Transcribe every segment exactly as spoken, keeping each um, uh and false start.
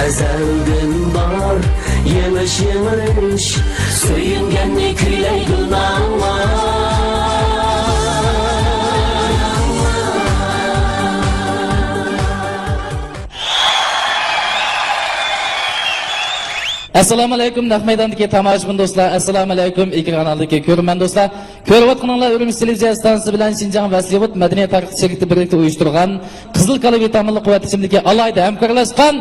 ئەزەلدىن بار يېڭىش، يېڭىلىش، سۆيۈنگەننى كۈيلەيدۇ ناۋا. ئەسسالامۇ ئەلەيكۇم، نەق مەيداندىكى تاماشىبىن دوستلار، ئەسسالامۇ ئەلەيكۇم، ئېكران ئالدىدىكى كۆرۈرمەن دوستلار. كۆرۈۋاتقىنىڭلار ئۈرۈمچى تېلېۋىزىيە ئىستانسىسى بىلەن شىنجاڭ ۋەسلىياۋۇت مەدەنىيەت ھەرىكىتى شىركىتى بىرلىكتە ئۇيۇشتۇرغان قىزىل كالا ۋىتامىنلىق قۇۋۋەت ئىچىملىكى ئالاھىدە ھەمكارلاشقان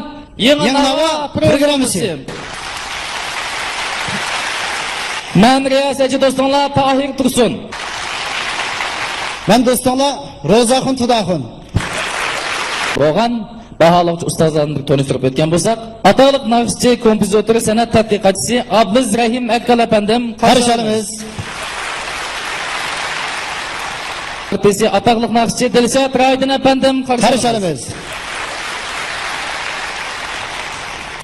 يېڭى يېڭى ناۋا ناۋا پروگراممىسى. پروگراممىسى. مەن رىياسەتچى دوستۇڭلار تاھىر تۇرسۇن. مەن دوستۇڭلار روزاخۇن تۇداخۇن. بولغان باھالىغۇچى ئۇستازلارنى بىر تونۇشتۇرۇپ ئۆتكەن بولساق، ئاتاقلىق ناخشىچى، كومپوزىتور، سەنئەت تەتقىقاتچىسى ئابلىز رەھىم ئەككال ئەپەندىم قارشى ئالىمىز. ئارتىسى، ئاتاقلىق ناخشىچى دىلشات رايدىن ئەپەندىم قارشى ئالىمىز.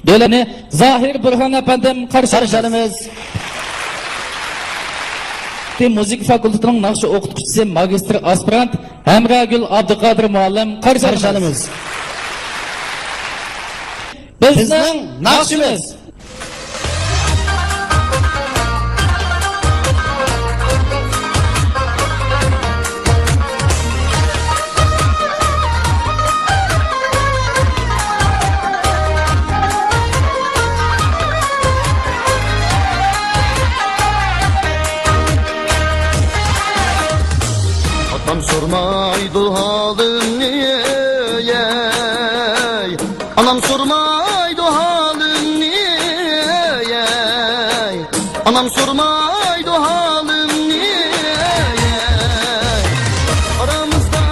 دۆلەتنى زاھىر بۇرھان ئەپەندىم قارشى ئالىمىز. مۇزىكا فاكۇلتېتىنىڭ ناخشا ئوقۇتقۇچىسى، ماگىستىر ئاسپىرانت ھەمراگۈل ئابدۇقادىر مۇئەللىم قارشى ئالىمىز. بىزنىڭ ناخشىمىز. ئاتام سورىمايدۇ ھالىمنى، ئەي. ئانام سورىمايدۇ ھالىمنى، ئەي. ئانام سورىمايدۇ ھالىمنى، ئەي. ئارىمىزدا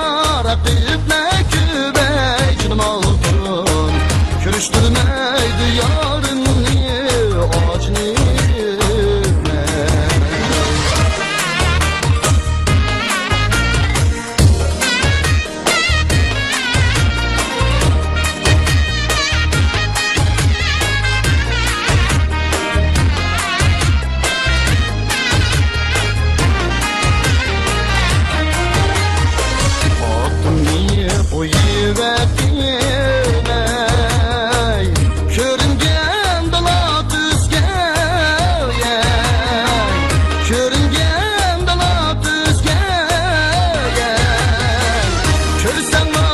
رەقىبلەر كۆپ، ئەي، جېنىم ئالتۇن. كۆرۈشتۈرمەيدۇ يارىمنى، ئاجنى. ئاتنى قويۇۋەتتىم، ئەي، كۆرۈنگەندىلا تۈزگەي، كۆرۈنگەندىلا تۈزگەي. كۆرسەڭلا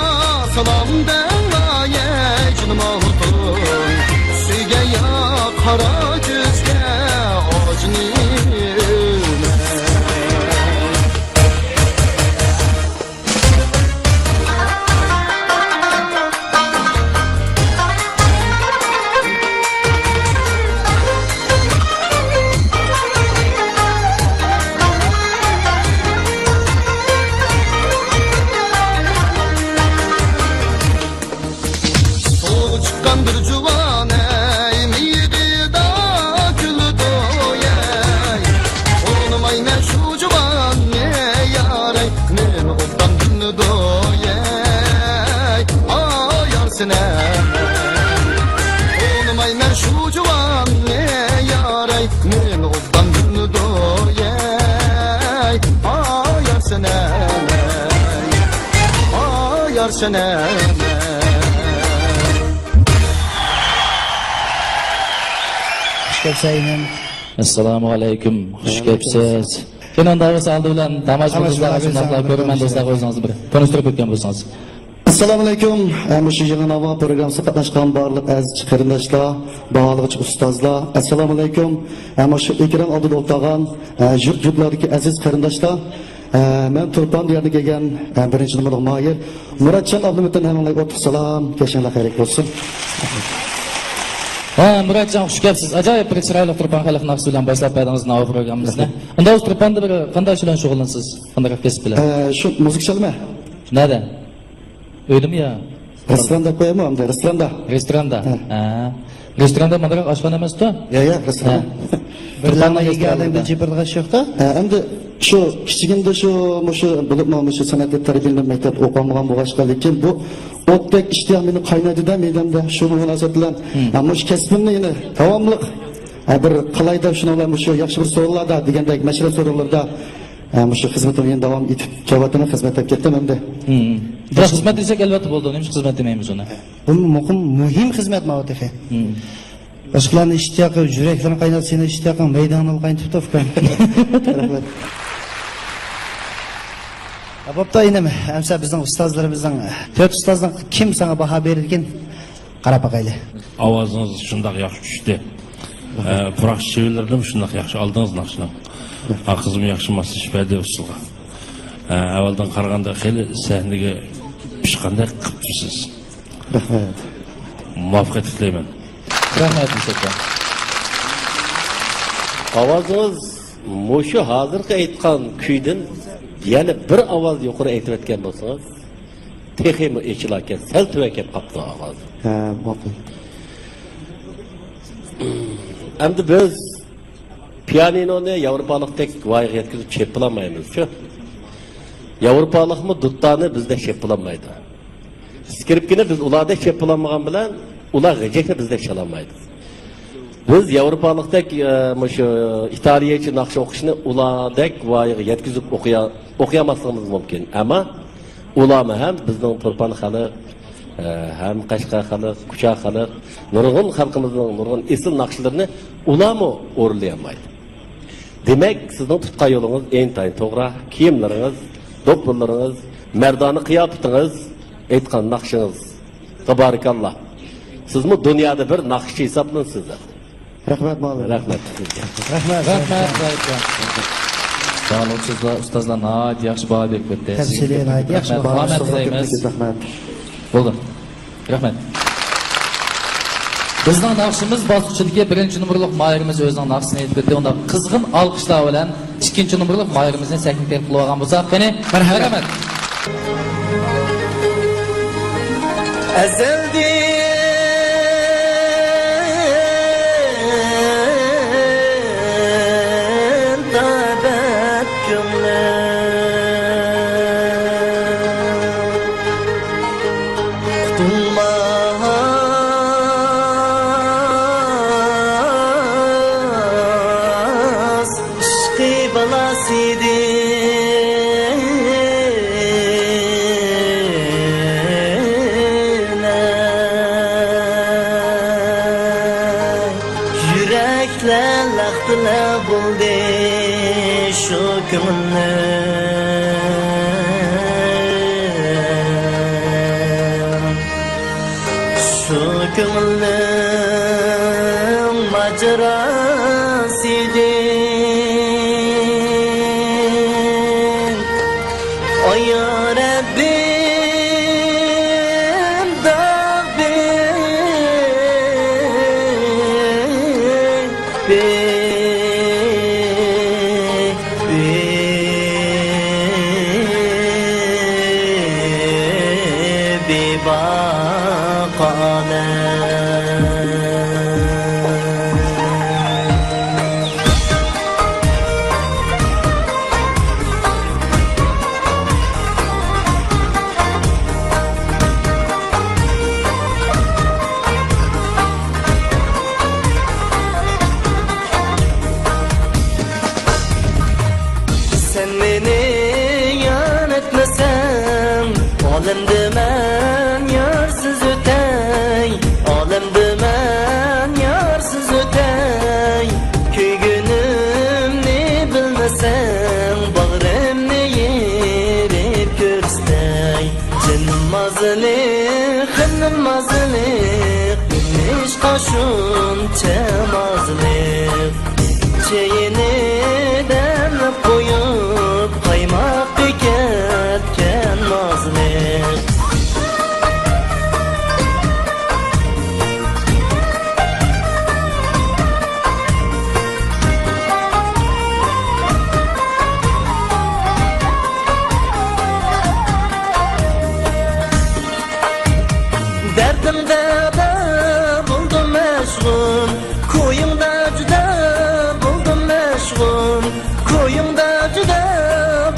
سالام دەڭلا، ئەي، جېنىم ئالتۇن. سۆيگەي قارا كۆزگە ئاجنى. سۇغا چىققان بىر جۇۋان، ئەي، مىيىقىدا كۈلىدۇ، ئەي. تونۇمايمەن شۇ جۇۋاننى، يار، ئەي، مېنى ئوبدان بىلىدۇ، ئەي. ئايار سېنى، تونۇمايمەن شۇ جۇۋاننى، يار، ئەي، مېنى ئوبدان بىلىدۇ، ئەي. ئايار سېنى، ئايار سېنى. خۇش كەپسەن ئىنىم. ئەسسالامۇ ئەلەيكۇم. خۇش كەپسىز. كىنو داۋىسى ئالدى بىلەن تاماشىبىن دوستلارغا، شۇنداقلا كۆرۈرمەن دوستلارغا ئۆزىڭىزنى بىر تونۇشتۇرۇپ ئۆتكەن بولسىڭىز. ئەسسالامۇ ئەلەيكۇم. ئە، مۇشۇ يېڭى ناۋا پروگراممىسىغا قاتناشقان بارلىق ئەزىز قېرىنداشلار، باھالىغۇچى ئۇستازلار، ئەسسالامۇ ئەلەيكۇم. ئە، مۇشۇ ئېكران ئالدىدا ئولتۇرغان، ئە، يۇرت-يۇرتلاردىكى ئەزىز قېرىنداشلار، ئە، مەن تۇرپان دىيارىدىن كەلگەن، ئە، بىرىنچى نومۇرلۇق ماھىر مۇراتجان ئابلىمىتتىن ھەممىڭلارغا ئوتلۇق سالام، كەچۈرۈڭلار خەيرلىك بولسۇن. ھە، مۇراتجان، خۇش كەپسىز. ئاجايىپ بىر چىرايلىق تۇرپان خەلق ناخشىسى بىلەن باشلاپ بەردىڭىز ناۋا پروگراممىمىزنى. ئۇنداق بولسا تۇرپاندا بىر قانداق ئىش بىلەن شۇغۇللىنىسىز؟ قانداق كەسىپ بىلەن؟ ئە، شۇ مۇزىكا چالىمەن. نەدە؟ ئۆيدىمۇ يا؟ رېستوران دەپ قويايمۇ ئەمدى، رېستوراندا. رېستوراندا؟ ھە. ھە. رېستوراندا ماندىراق ئاشخانا ئەمەستۇ؟ يا، يا، رېستوران. ھە. بىرلەرنىڭ يېگەنلىرىدىن جىبىرلىغان يوقتا؟ ھە، ئەمدى شۇ كىچىكىمدە شۇ، مۇشۇ بولۇپمۇ مۇشۇ سەنئەتكە تەربىيەلىنىپ مەكتەپتە ئوقۇغان بولغاچقا، لېكىن بۇ ئوتتەك ئىشتىياق مېنى قاينايدۇ-دە مەيدەمدە. شۇ مۇناسىۋەت بىلەن، ھە، مۇشۇ كەسپىمنى يەنە داۋاملىق، ھە، بىر قىلاي دەپ شۇنىڭ بىلەن مۇشۇ ياخشى بىر سورۇنلاردا دېگەندەك مەشرەپ سورۇنلىرىدا ھە، مۇشۇ خىزمىتىمنى يەنە داۋام ئېتىپ كېلىۋاتىمەن، خىزمەت دەپ كەتتىم ئەمدى. مم. بىراق خىزمەت دېسەك، ئەلۋەتتە بولىدۇ، نېمىشقا خىزمەت دېمەيمىز ئۇنى؟ بۇ مۇقىم، مۇھىم خىزمەت ماۋۇ تېخى. مم. ئاشۇلارنىڭ ئىشتىياقى، يۈرەكلىرىنى قايناتسا، سېنىڭ ئىشتىياقىڭ مەيدانىڭنى قاينىتىپتۇ، ئۇكام. رەھمەت. ھە، بوپتۇ، ئىنىم. ئەمسە بىزنىڭ ئۇستازلىرىمىزنىڭ، تۆت ئۇستازنىڭ كىم ساڭا باھا بېرىدىكىن؟ قاراپ باقايلى. ئاۋازىڭىز شۇنداق ياخشى چۈشتى. ئە، پۇراق چىۋىلىرىنىمۇ شۇنداق ياخشى ئالدىڭىز ناخشىنىڭ. ئاققىزىمۇ ياخشى ماسلىشىپ بەردى ئۇسسۇلغا. ئە، ئەۋۋەلدىن قارىغاندا خېلى سەھنىگە پىشقاندەك قىپتۇ سىز. رەھمەت. مۇۋەپپەقىيەت تىلەيمەن. رەھمەت، مۇشەككەن. ئاۋازىڭىز مۇشۇ ھازىرقى ئېيتقان كۈيدىن يەنە بىر ئاۋاز يۇقىرى ئېيتىۋەتكەن بولسىڭىز، تېخىمۇ ئېچىلاركەن، سەل تۆۋەن كەپ قاپتۇ ئاۋازى. ھە، ماقۇل. ئەمدى بىز پىيانىنونى ياۋروپالىقتەك ۋايىغا يەتكۈزۈپ چېپىلالمايمىزچۇ؟ ياۋروپالىقمۇ دۇتارنى بىزدەك چېپىلالمايدۇ. سكرىپكىنى بىز ئۇلاردەك چېپىلالمىغان بىلەن، ئۇلار غېجەكنى بىزدەك چالالمايدۇ. بىز ياۋروپالىقتەك، ئە، مۇشۇ ئىتالىيەچە ناخشا ئوقۇشنى ئۇلاردەك ۋايىغا يەتكۈزۈپ ئوقۇيا-، ئوقۇيالماسلىقىمىز مۇمكىن. ئەمما ئۇلارمۇ ھەم بىزنىڭ تۇرپان خەلق، ئە، ھەم قەشقەر خەلق، كۇچا خەلق، نۇرغۇن خەلقىمىزنىڭ نۇرغۇن ئېسىل ناخشىلىرىنى ئۇلارمۇ ئورۇنلىيالمايدۇ. دېمەك، سىزنىڭ تۇتقان يولىڭىز ئىنتايىن توغرا. كىيىملىرىڭىز، دوپپىلىرىڭىز، مەردانە قىياپىتىڭىز، ئېيتقان ناخشىڭىز. تابارىكاللا. سىزمۇ دۇنيادا بىر ناخشىچى ھېسابلىنىسىز. رەھمەت، مۇئەللىم. رەھمەت سىزگە. رەھمەت. رەھمەت، زاھىتجان. ساغ بولۇڭ، ئۇستازلار، ئۇستازلار ناھايىتى ياخشى باھا بېرىپ كەتتى. تەمسىلىي ناھايىتى ياخشى باھا. رەھمەت تىلەيمىز. رەھمەت. بولدى. رەھمەت. بىزنىڭ ناخشىمىز باسقۇچىدىكى بىرىنچى نومۇرلۇق ماھىرىمىز ئۆزىنىڭ ناخشىسىنى ئېيتىپ ئۆتتى. ئۇنداق قىزغىن ئالقىشلار بىلەن ئىككىنچى نومۇرلۇق ماھىرىمىزنى سەھنىگە تەكلىپ قىلىۋالغان بولساق، قېنى؟ مەرھەمەت. مەرھەمەت. ئەزەلدىن تەبەت كۆڭلۈم قۇتۇلماس ئىشقى بالاسىدىن. يۈرەكلەر لەختىلەر بولدى شۇ كۆڭۈلنىڭ. شۇ كۆڭۈلنىڭ ماجىراسىدىن، ئاي يا رەببىم، داغ بېرىپ بىباقالە. سەن مېنى يار ئەتمىسەڭ، ئالەمدە مەن يارسىز ئۆتەي، ئالەمدە مەن يارسىز ئۆتەي. كۆيگىنىمنى بىلمىسەڭ، باغرىمنى يېرىپ كۆرسىتەي. جېنىم ئازلىق، قېنىم ئازلىق، نېمىشقا شۇنچە ئازلىق؟ چېيىنى دەملەپ قويۇپ، قايماققا كەتكەن نازلىق. دەردىمدە بولدۇم مەشغۇل، كويۇڭدا جۇدا بولدۇم مەشغۇل، كويۇڭدا جۇدا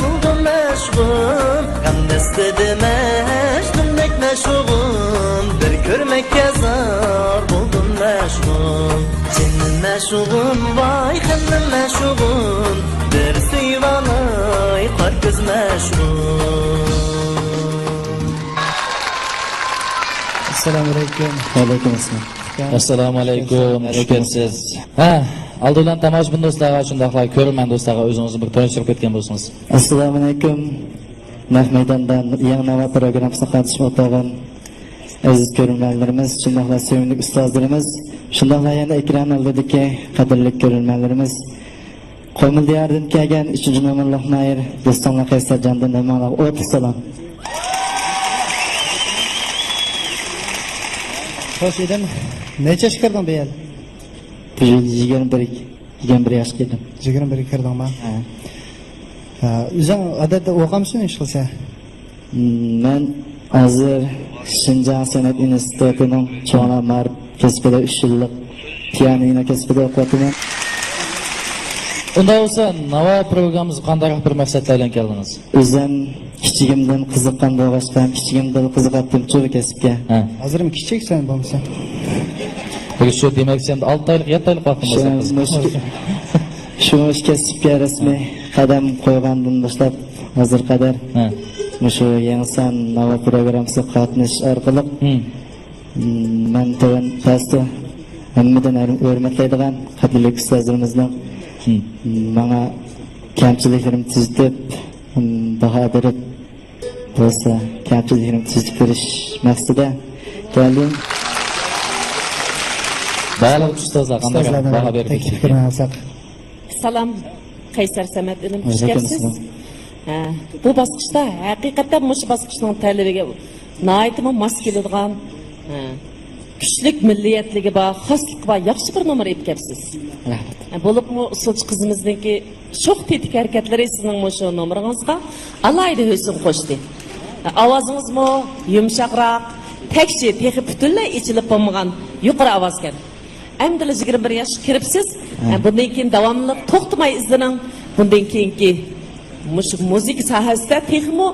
بولدۇم مەشغۇل. غەم دەستىدە مەجنۇندەك مەشغۇل، بىر كۆرمەككە زار بولدۇم مەشغۇل. جېنىم مەشغۇل، ۋاي قېنىم مەشغۇل، بىر سۆيۈۋالار. ئەسسالامۇ ئەلەيكۇم. ۋەئەلەيكۇم ئەسسالام. ئەسسالامۇ ئەلەيكۇم. ئەركەنسىز. ھە، ئالدى بىلەن تاماشىبىن دوستلارغا، شۇنداقلا كۆرۈرمەن دوستلارغا ئۆزىڭىزنى بىر تونۇشتۇرۇپ كەتكەن بولسىڭىز. ئەسسالامۇ ئەلەيكۇم. نەق مەيداندا يېڭى ناۋا پروگراممىسىغا قاتنىشىپ ئولتۇرغان ئەزىز كۆرۈرمەنلىرىمىز، شۇنداقلا سۆيۈملۈك ئۇستازلىرىمىز، شۇنداقلا يەنە ئېكران ئالدىدىكى قەدىرلىك كۆرۈرمەنلىرىمىز، قۇمۇل دىيارىدىن كەلگەن ئۈچىنچى نومۇرلۇق ماھىر دوستۇڭلار قەيسەرجاندىن ھەممىڭلارغا ئوتلۇق سالام. خوش ئىدىم. نەچچە ياشقا كىردىڭ بۇ يىل؟ بۇ يىل يىگىرمە بىر، يىگىرمە بىر ياشقا كىردىم. يىگىرمە بىرگە كىردىڭما؟ ھە. ھە، ئۆزۈڭ ئادەتتە ئوقامسەن، ئىش قىلسا؟ مەن ھازىر شىنجاڭ سەنئەت ئىنستىتۇتىنىڭ چوڭلار مائارىپ كەسپىدە ئۈچ يىللىق پىيانىنو كەسپىدە ئوقۇۋاتىمەن. ئۇنداق بولسا، ناۋا پروگراممىمىزغا قانداقراق بىر مەقسەتلەر بىلەن كەلدىڭىز؟ ئۆزۈم كىچىكىمدىن قىزىققان بولغاچقا، كىچىكىمدىن قىزىقاتتىمچۇ بۇ كەسىپكە. ھە. ھازىرمۇ كىچىكسەن بولمىسا. بۇ شۇ، دېمەك، سەن ئالتە ئايلىق، يەتتە ئايلىق ۋاقتىڭدا شۇ، مۇشۇ، شۇ مۇشۇ كەسىپكە رەسمىي قەدەم قويغاندىن باشلاپ ھازىرغا قەدەر ھە. مۇشۇ يېڭى سان ناۋا پروگراممىسىغا قاتنىشىش ئارقىلىق، مم. مم، مەن تۆۋەن پەستە ھەممىدىن ھۆر-، ھۆرمەتلەيدىغان قەدىرلىك ئۇستازلىرىمىزنىڭ، مم. مم، ماڭا كەمچىلىكلىرىمنى تۈزىتىپ، مم، باھا بېرىپ، بولسا كەمچىلىكلىرىمنى تۈزىتىپ بېرىش مەقسىتىدە كەلدىم. بارلىق ئۇستازلار قانداق ئۇستازلارنىڭ باھا بېرىپ تەكلىپ پىكرىنى ئالساق. سالام، قەيسەر سەمەت ئىنىم، خۇش كەپسىز. ھە، بۇ باسقۇچتا ھەقىقەتەن مۇشۇ باسقۇچنىڭ تەلىپىگە ناھايىتىمۇ ماس كېلىدىغان، ھە، كۈچلۈك مىللىيەتلىكى بار، خاسلىقى بار، ياخشى بىر نومۇر ئېلىپ كەپسىز. رەھمەت. ھە، بولۇپمۇ ئۇسسۇلچى قىزىمىزنىڭكى شوخ تېتىك ھەرىكەتلىرى سىزنىڭ مۇشۇ نومۇرىڭىزغا ئالاھىدە ھۆسن قوشتى. ھە، ئاۋازىڭىزمۇ يۇمشاقراق، تەكشى تېخى پۈتۈنلەي ئېچىلىپ بولمىغان يۇقىرى ئاۋازكەن. ئەمدىلا يىگىرمە بىر ياشقا كىرىپسىز. ھە. ھە، بۇندىن كېيىن داۋاملىق توختىماي ئىزدىنىڭ. بۇندىن كېيىنكى مۇشۇ مۇزىكا ساھەسىدە تېخىمۇ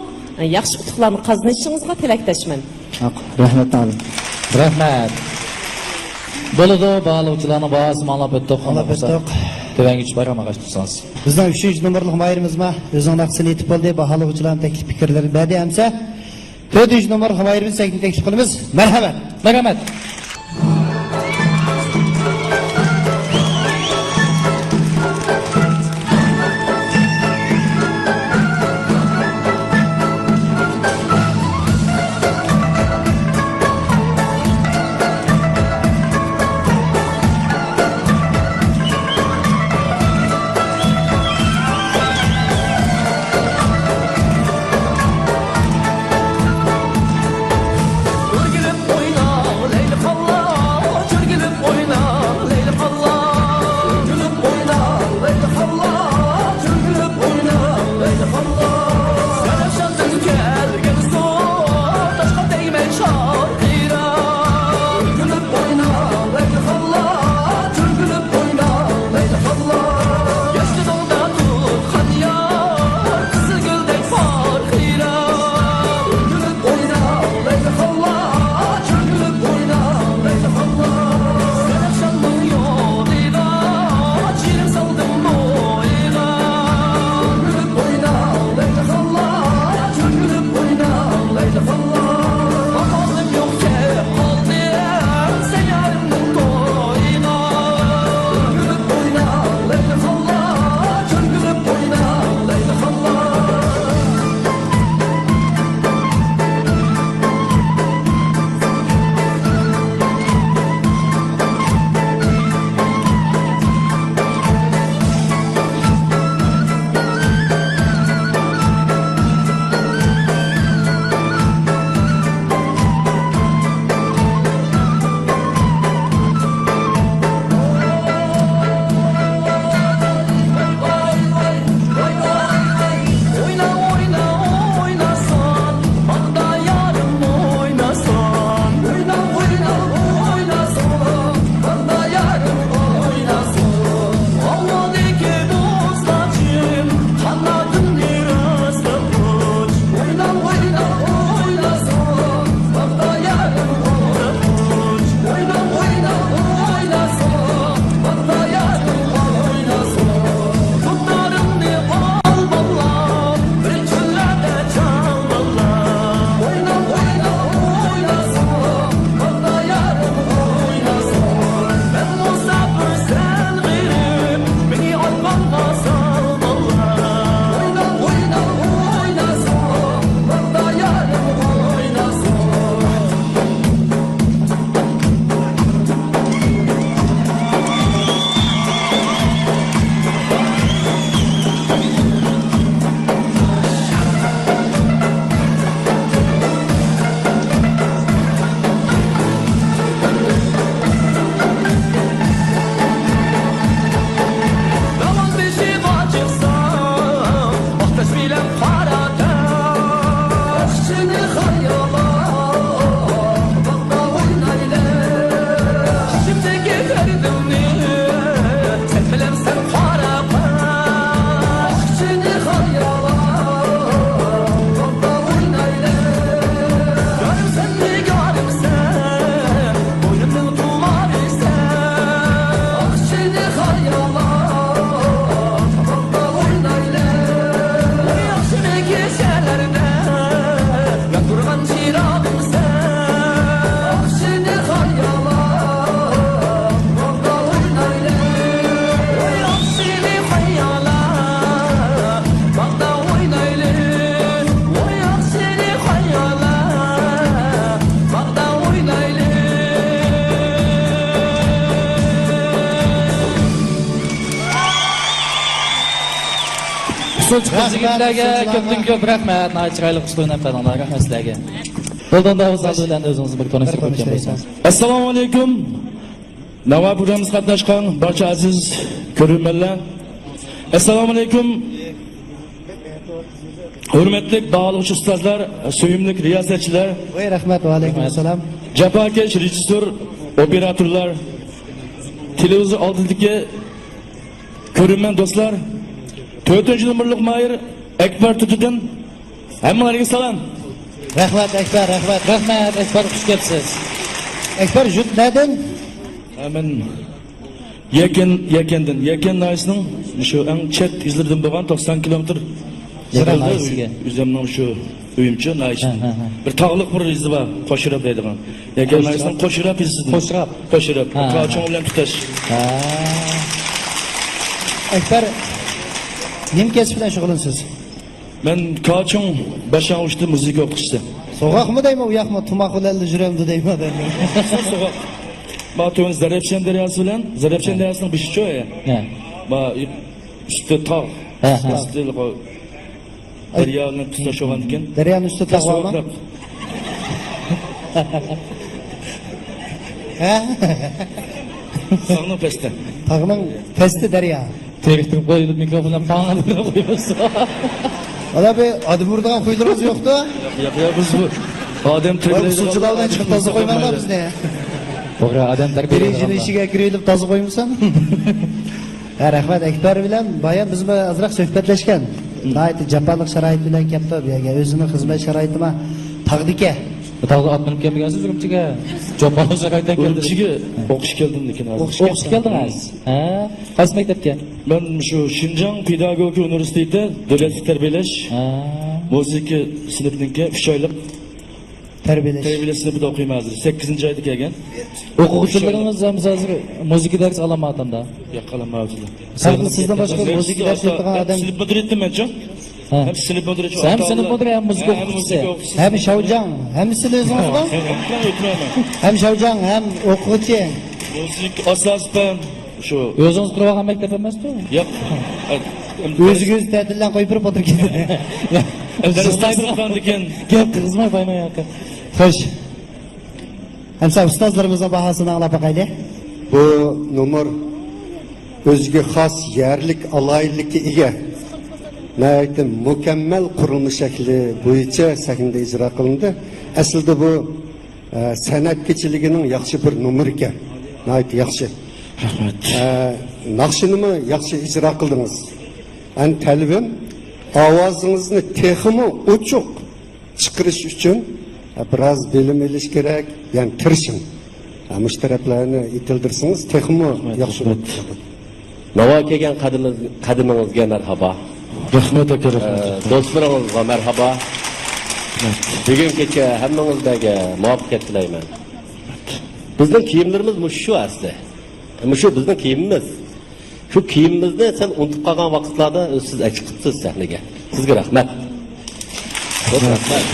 ياخشى ئۇتۇقلارنى قازىنىشىڭىزغا تىلەكداشمەن. ھەق، رەھمەت ئالىم. رەھمەت. بولىدۇ، باھالىغۇچىلارنىڭ باھاسىنى ئاڭلاپ ئۆتتۇق. ئاڭلاپ ئۆتتۇق. تۆۋەنگىچە بايرام ئاغاچ تۇرسىڭىز. بىزنىڭ ئۈچىنچى نومۇرلۇق ماھىرىمىزمۇ ئۆزىنىڭ ناخشىسىنى ئېيتىپ بولدى، باھالىغۇچىلارنىڭ تەكلىپ پىكىرلىرىنى بەردى ئەمسە. تۆتىنچى نومۇر ھاۋايىمىز تەكلىپ، تەكلىپ قىلىمىز. مەرھەمەت. مەرھەمەت. سۇلچۇق يىگىتلەرگە كۆپتىن كۆپ رەھمەت. ناھايىتى چىرايلىق ئۇسلۇبنى ئەپ بەردىڭلار. رەھمەت سىلەرگە. بولدى، ئۇندا ئۇزاق بىلەن ئۆزىڭىزنى بىر تونۇشتۇرۇپ ئۆتكەن بولسىڭىز. ئەسسالامۇ ئەلەيكۇم. ناۋا پروگراممىسىغا قاتناشقان بارچە ئەزىز كۆرۈرمەنلەر. ئەسسالامۇ ئەلەيكۇم. ھۆرمەتلىك باھالىغۇچى ئۇستازلار، سۆيۈملۈك رىياسەتچىلەر. ۋەي، رەھمەت، ۋەئەلەيكۇم ئەسسالام. جاپاكەش رېژىسسور، ئوپېراتورلار، تېلېۋىزور ئالدىدىكى كۆرۈرمەن دوستلار، تۆتىنچى نومۇرلۇق ماھىر ئەكبەر تۇتىدىن ھەممىڭلارغا سالام. رەھمەت، ئەكبەر، رەھمەت. رەھمەت، ئەكبەر، خۇش كەپسىز. ئەكبەر، ژۇت نەدىن؟ مەن يەكەن، يەكەندىن، يەكەن ناھىيەسىنىڭ شۇ ئەڭ چەت يېزىلىرىدىن بولغان توقسان كىلومېتىر يىراق يېقىندا ناھىيەسىگە. ئۆزۈمنىڭ شۇ ئۆيۈمچە ناھىيەسى. ھە، ھە، ھە. بىر تاغلىق بىر يېزا بار، قوشراپ دەيدىغان. يەكەن ناھىيەسىنىڭ قوشراپ يېزىسىدىن. قوشراپ. قوشراپ. ھە، ھە. كاچۇڭ بىلەن تۇتاش. ھە. ئەكبەر، نېمە كەسىپ بىلەن شۇغۇللىنىسىز؟ مەن كاچۇڭ باشلانغۇچتا مۇزىكا ئوقۇتقۇچىسى. سوغۇقمۇ دەيمەن، ئۇ ياقمۇ، تۇماق بىلەن يۈرەمدۇ دەيمەن. سوغۇق. ما تۆۋەن زەرەپشان دەرياسى بىلەن، زەرەپشان ھە. دەرياسىنىڭ بېشىچۇ، ھە. ھە. ما ئۈستى تاغ. ھە، ھە. ئۈستى دەريانى تۇتاش بولغاندىكىن. دەريانىڭ ئۈستى تاغ بارمۇ؟ ھە؟ تاغنىڭ پەستى. تاغنىڭ پەستى دەريا. تېرىكتىن قويۇلۇپ مىكروفون بىلەن پاڭ قويۇۋەتسە. ئانا بىر ئادەم ئۇرىدىغان خۇيلىرىمىز يوقتۇ. ياق، ياق، بىز بۇ ئادەم ۋاي، تەربىيەلەيدىغان ئۇسسۇلچىلار بىلەن چىقىپ تازا قويماڭلار بىزنى. توغرا، ئادەم تەربىيەلەيدىغان. بىرىنچىنىڭ ئىشىگە كىرىۋېلىپ تازا قويمىسام. ھە، رەھمەت، ئەكبەر بىلەن بايا بىز بىر ئازراق سۆھبەتلەشكەن. ناھايىتى جاپالىق شارائىت بىلەن كەپتۇ بۇ يەرگە. ئۆزىنىڭ خىزمەت شارائىتىمۇ تاغدىكەن. تاغدا ئات مىنىپ كەلمىگەنسىز ئۈرۈمچىگە؟ جاپالىق شارائىتتىن كەلدىڭىز. ئۈرۈمچىگە ئوقۇشقا كەلدىم لېكىن ھازىر. ئوقۇشقا كەلدىڭىز؟ ھە. قايسى مەكتەپكە؟ مەن شۇ شىنجاڭ پېداگوگىكا ئۇنىۋېرسىتېتى دۆلەتلىك تەربىيەلەش ھە. مۇزىكا سىنىپىنىڭكى ئۈچ ئايلىق تەربىيەلەش. تەربىيەلەش سىنىپىدا ئوقۇيمەن ھازىر. سەككىزىنچى ئايدا كەلگەن. ئوقۇغۇچىلىرىڭىز ھەم ھازىر مۇزىكا دەرسى ئالالمايۋاتامدا؟ ياق، ئالالمايۋاتىدۇ. ھەم سىزدىن باشقا مۇزىكا دەرس بېرىدىغان ئادەم. سىنىپ مۇدىرى ئەتتىم مەنچۇ. ھە. ھەم سىنىپ مۇدىرى، ھەم سىنىپ مۇدىرى، ھەم مۇزىكا ئوقۇتقۇچىسى. ھەم شاۋجاڭ، ھەممىسىنى ئۆزىڭىزغۇ؟ ھەم شاۋجاڭ، ھەم ئوقۇغۇچى. مۇزىكا ئاساسەن شۇ. ئۆزىڭىز قۇرۇۋالغان مەكتەپ ئەمەستۇ؟ ياق. ئۆزىڭىز تەتىلدىن قويۇپ بېرىپ ئولتۇرۇپ كېتىدۇ. دەرس قىلغاندىكىن. گەپ قىلغۇزماي بايما ياقى. خوش. ئەمسە ئۇستازلىرىمىزنىڭ باھاسىنى ئاڭلاپ باقايلى. بۇ نومۇر ئۆزىگە خاس يەرلىك ئالاھىدىلىككە ئىگە. ناھايىتى مۇكەممەل قۇرۇلما شەكلى بويىچە سەھنىدە ئىجرا قىلىندى. ئەسلىدە بۇ، ئە، سەنئەت كېچىلىكىنىڭ ياخشى بىر نومۇرى ئىكەن. ناھايىتى ياخشى. رەھمەت. ئە، ناخشىنىمۇ ياخشى ئىجرا قىلدىڭىز. ئەن تەلىپىم، ئاۋازىڭىزنى تېخىمۇ ئوچۇق چىقىرىش ئۈچۈن، ھە، بىراز بىلىم ئېلىش كېرەك، يەنى تىرىشىڭ. ھە، مۇشۇ تەرەپلەرنى يېتىلدۈرسىڭىز تېخىمۇ رەھمەت، ياخشى رەھمەت. بولىدۇ. ناۋا كەلگەن قەدىمىز-، قەدىمىڭىزگە مەرھابا. رەھمەت ئاكا، رەھمەت. ئە، دوستلىرىڭىزغا مەرھابا. رەھمەت. بۈگۈن كېچە ھەممىڭىزلەرگە مۇۋەپپەقىيەت تىلەيمەن. بىزنىڭ كىيىملىرىمىز مۇشۇ ئەسلى. مۇشۇ بىزنىڭ كىيىمىمىز. شۇ كىيىمىمىزنى سەل ئۇنتۇپ قالغان ۋاقىتلاردا سىز ئەكس چىقىپسىز سەھنىگە. سىزگە رەھمەت. كۆپ رەھمەت.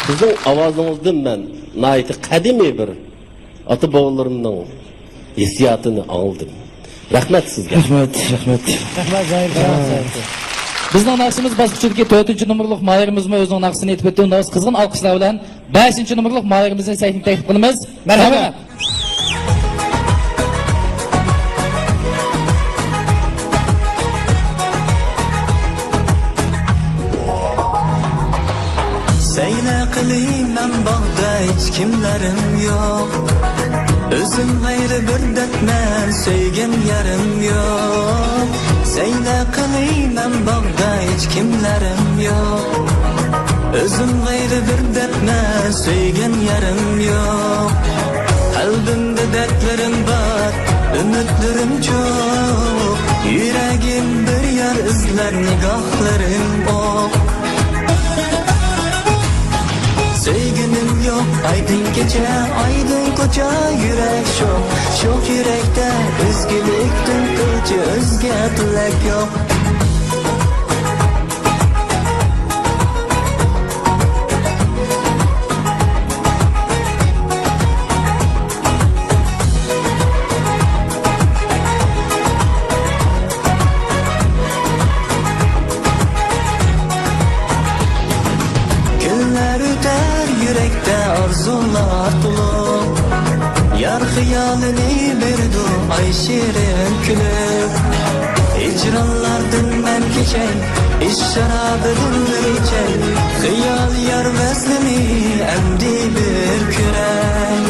بىزنىڭ ئاۋازىڭىزدىن مەن ناھايىتى قەدىمىي بىر ئاتا-بوۋىلىرىمنىڭ ھېسسىياتىنى ئاڭلىدىم. رەھمەت سىزگە. رەھمەت، رەھمەت. رەھمەت، زاھىر. بىزنىڭ ناخشىمىز باسقۇچىدىكى تۆتىنچى نومۇرلۇق ماھىرىمىزمۇ ئۆزىنىڭ ناخشىسىنى ئېيتىپ ئۆتتى. ئۇندا قىزغىن ئالقىشلار بىلەن بەشىنچى نومۇرلۇق ماھىرىمىزنى سەھنىگە تەكلىپ قىلىمىز. مەرھەبا. مەرھەبا. سەيلە قىلىمەن باغدا ھېچكىملىرىم يوق. ئۆزۈم غەيرى بىر دەردمەن، سۆيگەن يارىم يوق. سەيلە قىلىمەن باغدا ھېچكىملىرىم يوق. ئۆزۈم غەيرى بىر دەردمەن، سۆيگەن يارىم يوق. قەلبىمدە دەردلىرىم بار، ئۈمىدلىرىم چوق. يۈرەكىم بىر يار ئىزلەر، نىگاھلىرىم ئوق. سۆيگىنىم يوق، ئايدىڭ كېچە، ئايدىڭ كوچا، يۈرەك شوق. شوق يۈرەكتە ئۆزگىلىكتىن قىلچە ئۆزگە تىلەك يوق. خىيالىنى بېرىدۇ ئاي شېرىن كۈلۈپ. ھىجرانلاردىن مەن كېچەي، ئىش شارابىدىن بىر ئىچەي. خىيال يار ۋەسلىنى ئەمدى بىر كۆرەي.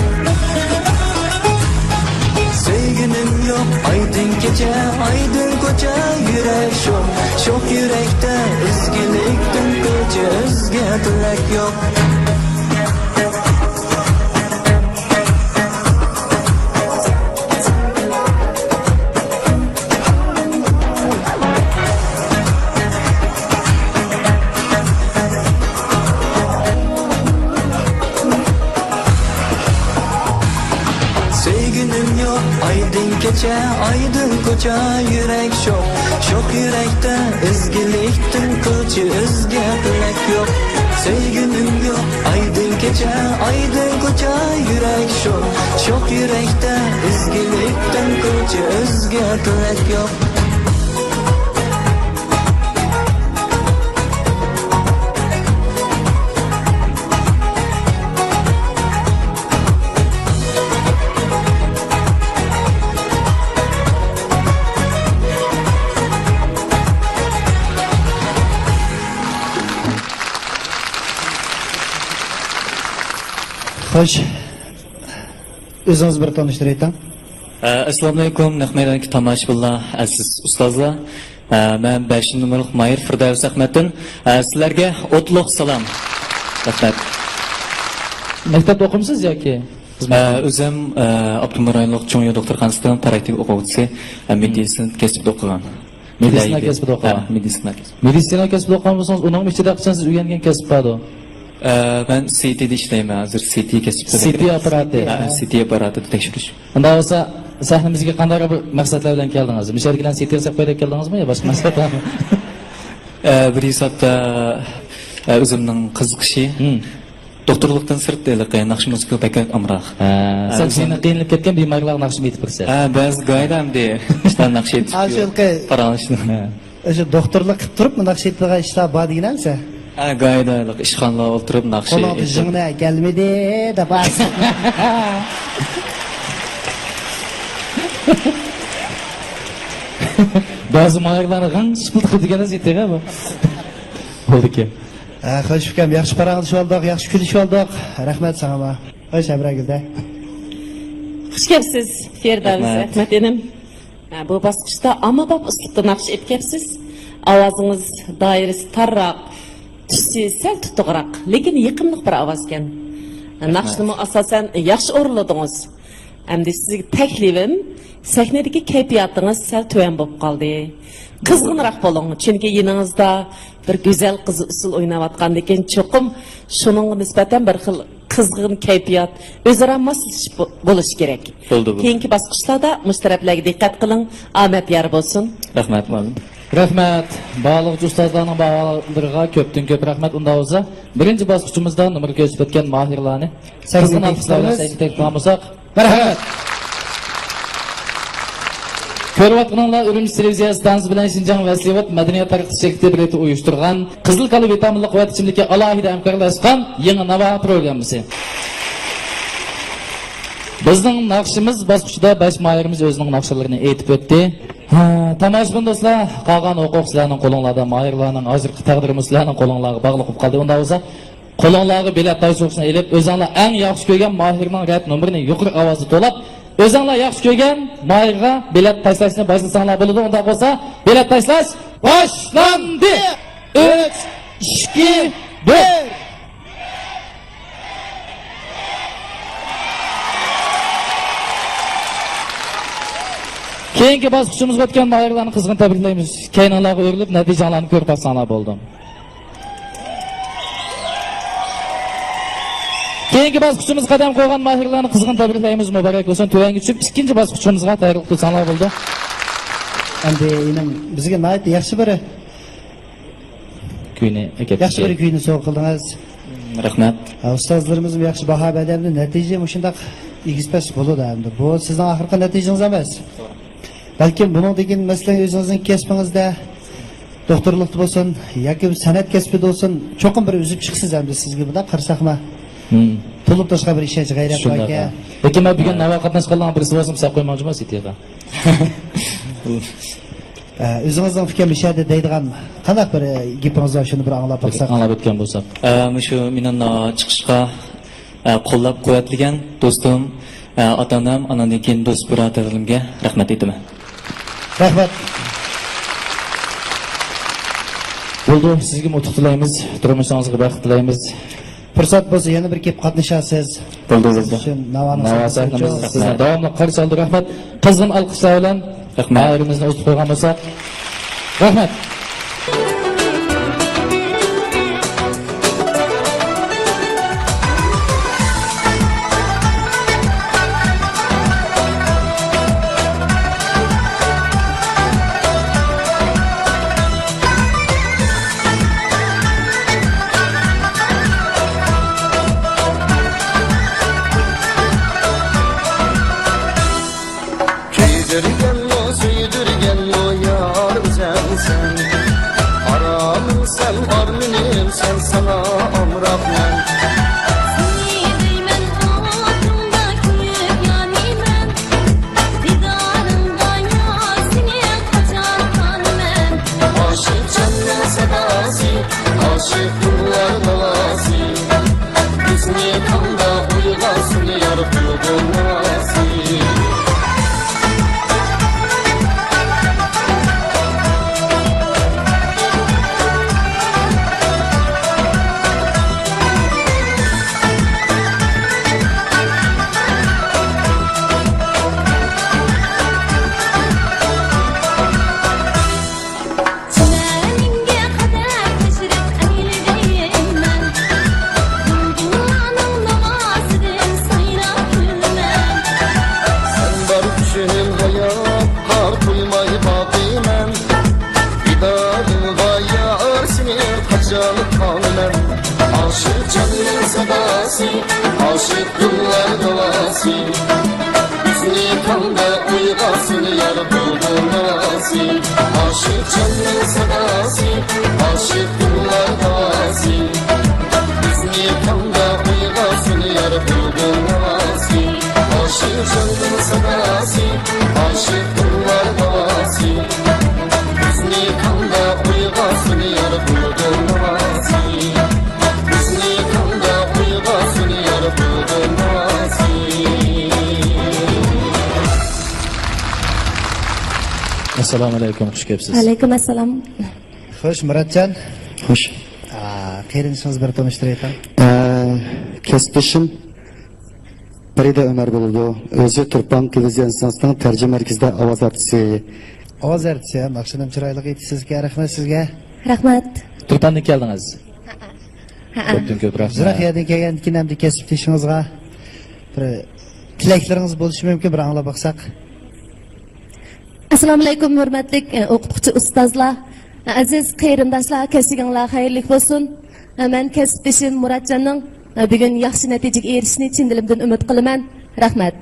سۆيگۈنۈم يوق ئايدىڭ كېچە، ئايدىڭ كوچا، يۈرەك شوق. شوق يۈرەكتە ئىزگىلىكتىن قىلچە ئۆزگە تىلەك يوق. سۆيگۈنۈم يوق ئايدىڭ كېچە، ئايدىڭ كوچا، يۈرەك شوق. شوق يۈرەكتە ئىزگىلىكتىن قىلچە ئۆزگە تىلەك يوق. سۆيگۈنۈم يوق ئايدىڭ كېچە، ئايدىڭ كوچا، يۈرەك شوق. شوق يۈرەكتە ئىزگىلىكتىن قىلچە ئۆزگە تىلەك يوق. خوش. ئۆزىڭىز بىر تونۇشتۇرۇۋېتىڭ. ئە، ئەسسالامۇئەلەيكۇم، نەق مەيداندىكى تاماشىبىنلار، ئەزىز ئۇستازلار. ئە، مەن بەشىنچى نومۇرلۇق ماھىر فىردەۋس ئەخمەتتىن. ئە، سىلەرگە ئوتلۇق سالام. رەھمەت. مەكتەپتە ئوقۇمسىز ياكى خىزمەت؟ ئە، ئۆزۈم، ئە، ئاپتونوم رايونلۇق چوڭيۇ دوختۇرخانىسىنىڭ پراكتىك ئوقۇغۇچىسى، ئە، مېدىسىنا كەسپىدە ئوقۇغان. مېدىسىنا كەسپىدە ئوقۇغان. ھە، مېدىسىنا كەسپى. مېدىسىنا كەسپىدە ئوقۇغان بولسىڭىز، ئۇنىڭ ئىچىدە قاچان سىز ئۆگەنگەن كەسىپ باردۇ؟ ئە، مەن سىتىدا ئىشلەيمەن ھازىر، سىتى كەسپىدە. سىتى ئاپپاراتى. ھە، سىتى ئاپپاراتىدا تەكشۈرۈش. ئۇنداق بولسا، سەھنىمىزگە قانداق بىر مەقسەتلەر بىلەن كەلدىڭىز؟ مۇشۇ يەرگە سىتى سەپ قويدەك كەلدىڭىزمۇ يا باشقا مەقسەتلەرمۇ؟ ئە، بىر ھېسابتا، ئە، ئۆزۈمنىڭ قىزىقىشى. ھىم. دوختۇرلۇقتىن سىرت ھېلىقى ناخشا مۇزىكىغا بەكرەك ئامراق. ھە، ھە، سەل ئۆزۈم قىينىلىپ كەتكەن بىمارلارغا ناخشا ئېيتىپ بېرىسەن. ھە، بەزى گايىدا ئەمدى ئىشلار ناخشا ئېيتىپ ھە، شۇ يەرگە پاراڭلىشىدۇ. ھە. ئاشۇ دوختۇرلۇق قىلىپ تۇرۇپ ناخشا ئېيتىدىغان ئىشلار بار دېگىنەمسە؟ ھە، گايىدا ھېلىقى ئىشخانىلارغا ئولتۇرۇپ ناخشا ئېيتىپ. قولۇڭدا جىڭنە كەلمىدى دەپ. بەزى ماھىرلارنى غىڭ شىپىلدىق دېگەن ئەمەس ئېيتىدىغان بۇ. بولدىكەن. ھە، خوش ئۇكام، ياخشى پاراڭلىشىۋالدۇق، ياخشى كۈلۈشۈۋالدۇق. رەھمەت ساڭىمۇ. خوش، ھەمراگۈلدە. خۇش كەپسىز، فىردەۋس رەھمەت. ئەخمەت ئىنىم. ھە، بۇ باسقۇچتا ئاممىباب ئۇسلۇبتا ناخشا ئېيتىپ كەپسىز. ئاۋازىڭىز دائىرىسى تارراق، تۈسى سەل تۇتۇقراق، لېكىن يېقىملىق بىر ئاۋازكەن. رەھمەت. ناخشىنىمۇ ئاساسەن ياخشى ئورۇنلىدىڭىز. ئەمدى سىزگە تەكلىپىم، سەھنىدىكى كەيپىياتىڭىز سەل تۆۋەن بولۇپ قالدى. قىزغىنراق بولۇڭ، چۈنكى يېنىڭىزدا بىر گۈزەل قىز ئۇسسۇل ئويناۋاتقاندىكىن چوقۇم شۇنىڭغا نىسبەتەن بىر خىل قىزغىن كەيپىيات، ئۆزئارا ماسلىشىش بو-، بولۇشى كېرەك. بولدى، بولدى. كېيىنكى باسقۇچلاردا مۇشۇ تەرەپلەرگە دىققەت قىلىڭ. ئامەت يار بولسۇن. رەھمەت، مۇئەللىم. رەھمەت. باھالىغۇچى ئۇستازلارنىڭ باھالىرىغا كۆپتىن كۆپ رەھمەت. ئۇنداق بولسا، بىرىنچى باسقۇچىمىزدا نومۇر كۆرسىتىپ ئۆتكەن ماھىرلارنى سەھنىگە قىزغىن تەكلىپ ئالقىشلار بىلەن قىلىمىز. سەھنىگە تەكلىپ قىلغان بولساق. مەرھەمەت. كۆرۈۋاتقىنىڭلار ئۈرۈمچى تېلېۋىزىيە ئىستانسىسى بىلەن شىنجاڭ ۋەسلىۋات مەدەنىيەت تەرەققىيات شىركىتى بىرلىكتە ئۇيۇشتۇرغان قىزىل كالا ۋىتامىنلىق قۇۋۋەت ئىچىملىكى ئالاھىدە ھەمكارلاشقان يېڭى ناۋا پروگراممىسى. بىزنىڭ ناخشىمىز باسقۇچىدا بەش ماھىرىمىز ئۆزىنىڭ ناخشىلىرىنى ئېيتىپ ئۆتتى. ھە، تاماشىبىن دوستلار، قالغان ھوقۇق سىلەرنىڭ قولۇڭلاردا، ماھىرلارنىڭ ھازىرقى تەقدىرىمۇ سىلەرنىڭ قولۇڭلارغا باغلىق بولۇپ قالدى. ئۇنداق بولسا، قولۇڭلارغا بېلەت تايسۇغىسىنى ئېلىپ، ئۆزۈڭلار ئەڭ ياخشى كۆرگەن ماھىرنىڭ رەت نومۇرىنى يۇقىرى ئاۋازدا توۋلاپ، ئۆزۈڭلار ياخشى كۆرگەن ماھىرغا بېلەت تاشلاشنى باشلىساڭلار بولىدۇ. ئۇنداق بولسا، بېلەت تاشلاش باشلاندى! ئۈچ، ئىككى، بىر! كېيىنكى باسقۇچىمىزغا ئۆتكەن ماھىرلارنى قىزغىن تەبرىكلەيمىز. كەينىڭلارغا ئۆرۈلۈپ، نەتىجەڭلارنى كۆرۈپ باقساڭلار بولىدۇ. كېيىنكى باسقۇچىمىزغا قەدەم قويغان ماھىرلارنى قىزغىن تەبرىكلەيمىز، مۇبارەك بولسۇن. تۆۋەنگە چۈشۈپ، ئىككىنچى باسقۇچىمىزغا تەييارلىق قىلساڭلار بولىدۇ. ئەمدى ئىنىم بىزگە ناھايىتى ياخشى بىر كۈينى ئەكەپ ياخشى بىر كۈينى سوۋغا قىلدىڭىز. رەھمەت. ھە، ئۇستازلىرىمىزمۇ ياخشى باھا بەردى. ئەمدى نەتىجە مۇشۇنداق ئېگىز-پەس بولىدۇ ئەمدى. بۇ سىزنىڭ ئاخىرقى نەتىجىڭىز ئەمەس. بەلكىم بۇنىڭدىن كېيىن، مەسىلەن، ئۆزىڭىزنىڭ كەسپىڭىزدە، دوختۇرلۇقتا بولسۇن ياكى سەنئەت كەسپىدە بولسۇن، چوقۇم بىر ئۈزۈپ چىقىسىز ئەمدى، سىزگە بۇنداق قارىساقما. مم. تولۇپ تاشقان بىر ئىشەنچ، غەيرەت بار ئىكەن. لېكىن مەن بۈگۈن ناۋاقاتناشقانلارنىڭ بىرسى بولسام، سەل قويماڭچىما سىتىغا. ئە، ئۆزىڭىزنىڭ ئۇكام مۇشۇ يەردە دەيدىغان قانداق بىر، ئە، گېپىڭىز بار، شۇنى بىر ئاڭلاپ باقساق. ئاڭلاپ ئۆتكەن بولساق. ئە، مۇشۇ مېنىڭ چىقىشقا، ئە، قوللاپ قۇۋۋەتلىگەن دوستۇم، ئە، ئاتا-ئانام، ئاناندىن كېيىن دوست بۇرادەرلىرىمگە رەھمەت ئېيتىمەن. رەھمەت. بولدى، سىزگىمۇ ئۇتۇق تىلەيمىز، تۇرمۇشىڭىزغا بەخت تىلەيمىز. پۇرسەت بولسا يەنە بىر كېلىپ قاتنىشارسىز. بولدى، بولدى. سىز ئۈچۈن ناۋانىڭ ناۋا سەھنىمىز سەھنىمىز سىزنى داۋاملىق قارشى ئالدى. رەھمەت. قىزغىن ئالقىشلار بىلەن رەھمەت. ماھىرىمىزنى ئۇزىتىپ قويغان بولساق. رەھمەت. كۆيدۈرگەنمۇ، سۆيدۈرگەنمۇ يار ئۆزەڭسەن. ئارامىمسەن، ئارمىنىمسەن، ساڭا ئامراقمەن. سېنى دەيمەن، ئوتۇڭدا كۆيۈپ يانىمەن. دىدارىڭغا يار، سېنى قاچان تانىمەن. ئاشىق جاننىڭ ساداسى، ئاشىق قۇللار ناۋاسى. بىزنى تاڭدا ئويغاتسۇن يار بۇلبۇل ناۋاسى. چىمەنگە قەدەر تەشرىپ ئەيلىگەيمەن، بۇلبۇللارنىڭ ناۋاسىدىن سايراپ كۈلىمەن. سەن بار ئۈچۈن ھاياتقا قويماي باقىمەن، دىدارىڭغا يار سېنى قاچان تانىمەن. ئاشىق جاننىڭ ساداسى، ئاشىق دىللار ناۋاسى. بىزنى تاڭدا ئويغاتسۇن يار بۇلبۇل ناۋاسى. ئاشىق جاننىڭ ساداسى، ئاشىق دىللار ناۋاسى. بىزنى تاڭدا ئويغاتسۇن يار بۇلبۇل ناۋاسى. ئاشىق جاننىڭ ساداسى، ئاشىق دىللار ناۋاسى. بىزنى تاڭدا ئويغاتسۇن يار بۇلبۇل ناۋاسى. بىزنى تاڭدا ئويغاتسۇن يار بۇلبۇل ناۋاسى. ئەسسالامۇ ئەلەيكۇم، خۇش كەپسىز. ۋەئەلەيكۇم ئەسسالام. خوش، مۇراتجان. خوش. ئا، قېرىندىشىڭىز بىر تونۇشتۇرۇۋېتىڭ. ئە، كەسىپدىشىم پەرىدە ئۆمەر بولىدۇ. ئۆزى تۇرپان تېلېۋىزىيە ئىستانسىسىنىڭ تەرجىمە مەركىزىدە ئاۋاز ئارتىسى. ئاۋاز ئارتىسى، ناخشىنىمۇ چىرايلىق ئېيتىسىزكەن، رەھمەت سىزگە. رەھمەت. تۇرپاندىن كەلدىڭىز. ھەئە. كۆپتىن كۆپ رەھمەت. يىراق يەردىن كەلگەندىكىن ئەمدى كەسىپدىشىڭىزغا بىر تىلەكلىرىڭىز بولۇشى مۇمكىن، بىر ئاڭلاپ باقساق. ئەسسالامۇئەلەيكۇم، ھۆرمەتلىك، ئە، ئوقۇتقۇچى ئۇستازلار، ئەزىز قېرىنداشلار، كەچلىكىڭلار خەيرلىك بولسۇن. ئە، مەن كەسىپدىشىم مۇراتجاننىڭ، ئە، بۈگۈن ياخشى نەتىجىگە ئېرىشىشىنى چىن دىلىمدىن ئۈمىد قىلىمەن. رەھمەت.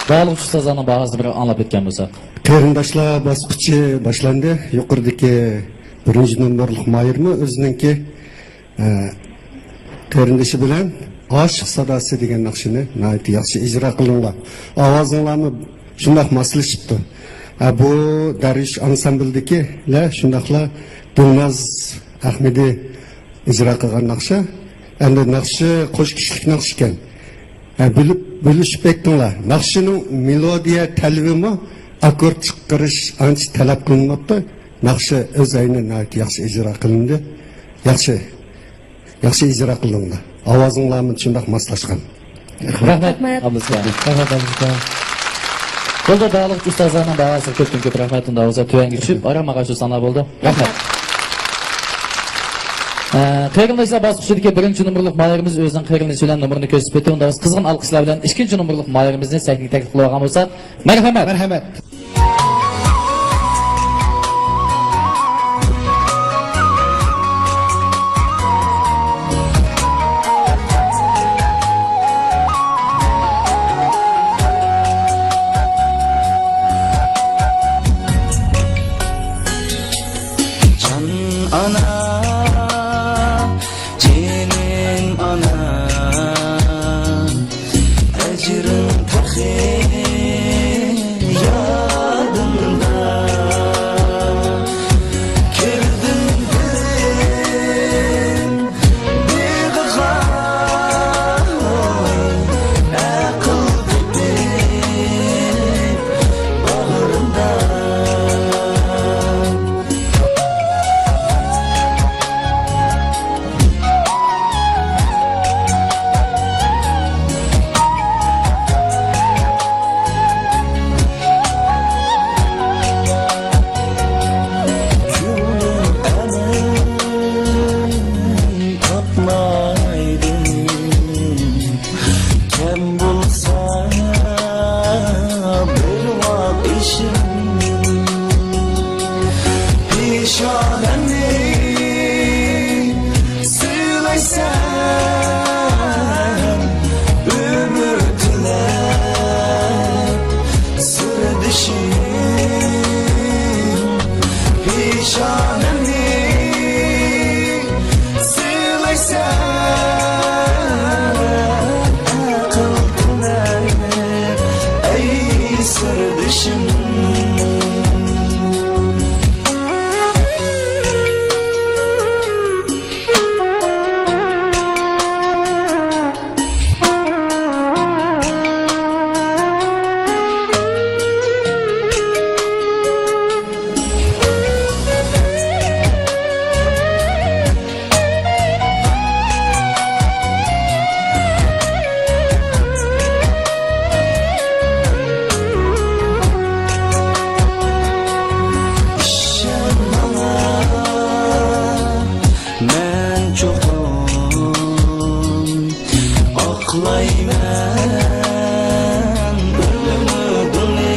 باھالىغۇچى ئۇستازلارنىڭ باھاسىنى بىر ئاڭلاپ ئۆتكەن بولساق. قېرىنداشلار باسقۇچى باشلاندى. يۇقىرىدىكى بىرىنچى نومۇرلۇق ماھىرمۇ ئۆزىنىڭكى ئە، قېرىندىشى بىلەن ئاشىق ساداسى دېگەن ناخشىنى ناھايىتى ياخشى ئىجرا قىلدىڭلار. ئاۋازىڭلارمۇ شۇنداق ماسلىشىپتۇ. ئە، بۇ دەرۋىش ئانسامبىلدىكىلەر شۇنداقلا دىلناز ئەخمىدى ئىجرا قىلغان ناخشا. ئەمدى ناخشا قوش كىشىلىك ناخشا ئىكەن. ئە، بىلىپ، بۆلۈشۈپ ئېيتتىڭلار. ناخشىنىڭ مېلودىيە تەلىپىمۇ ئاككورد چىقىرىش ئانچە تەلەپ قىلىنماپتۇ. ناخشا ئۆز ئەينى ناھايىتى ياخشى ئىجرا قىلىندى. ياخشى، ياخشى ئىجرا قىلدىڭلار. ئاۋازىڭلارمۇ شۇنداق ماسلاشقان. رەھمەت، رەھمەت. ئابلىسكا. رەھمەت، ئابلىسكا. بولدى، باھالىغۇچى ئۇستازلارنىڭ باھاسىغا كۆپتىن كۆپ رەھمەت. ئۇنداق بولسا تۆۋەنگە چۈشۈپ، ئارام ئاغاچ سانلار بولدى. رەھمەت. ئە، قېرىنداشلار باسقۇچىدىكى بىرىنچى نومۇرلۇق ماھىرىمىز ئۆزىنىڭ قېرىندىشى بىلەن نومۇرنى كۆرسىتىپ ئۆتتى. ئۇنداق بولسا قىزغىن ئالقىشلار بىلەن ئىككىنچى نومۇرلۇق ماھىرىمىزنى سەھنىگە تەكلىپ قىلىۋالغان بولساق. مەرھەمەت. مەرھەمەت. جان ئانا، جېنىم ئاڭلايمەن ئۈمىدىمنى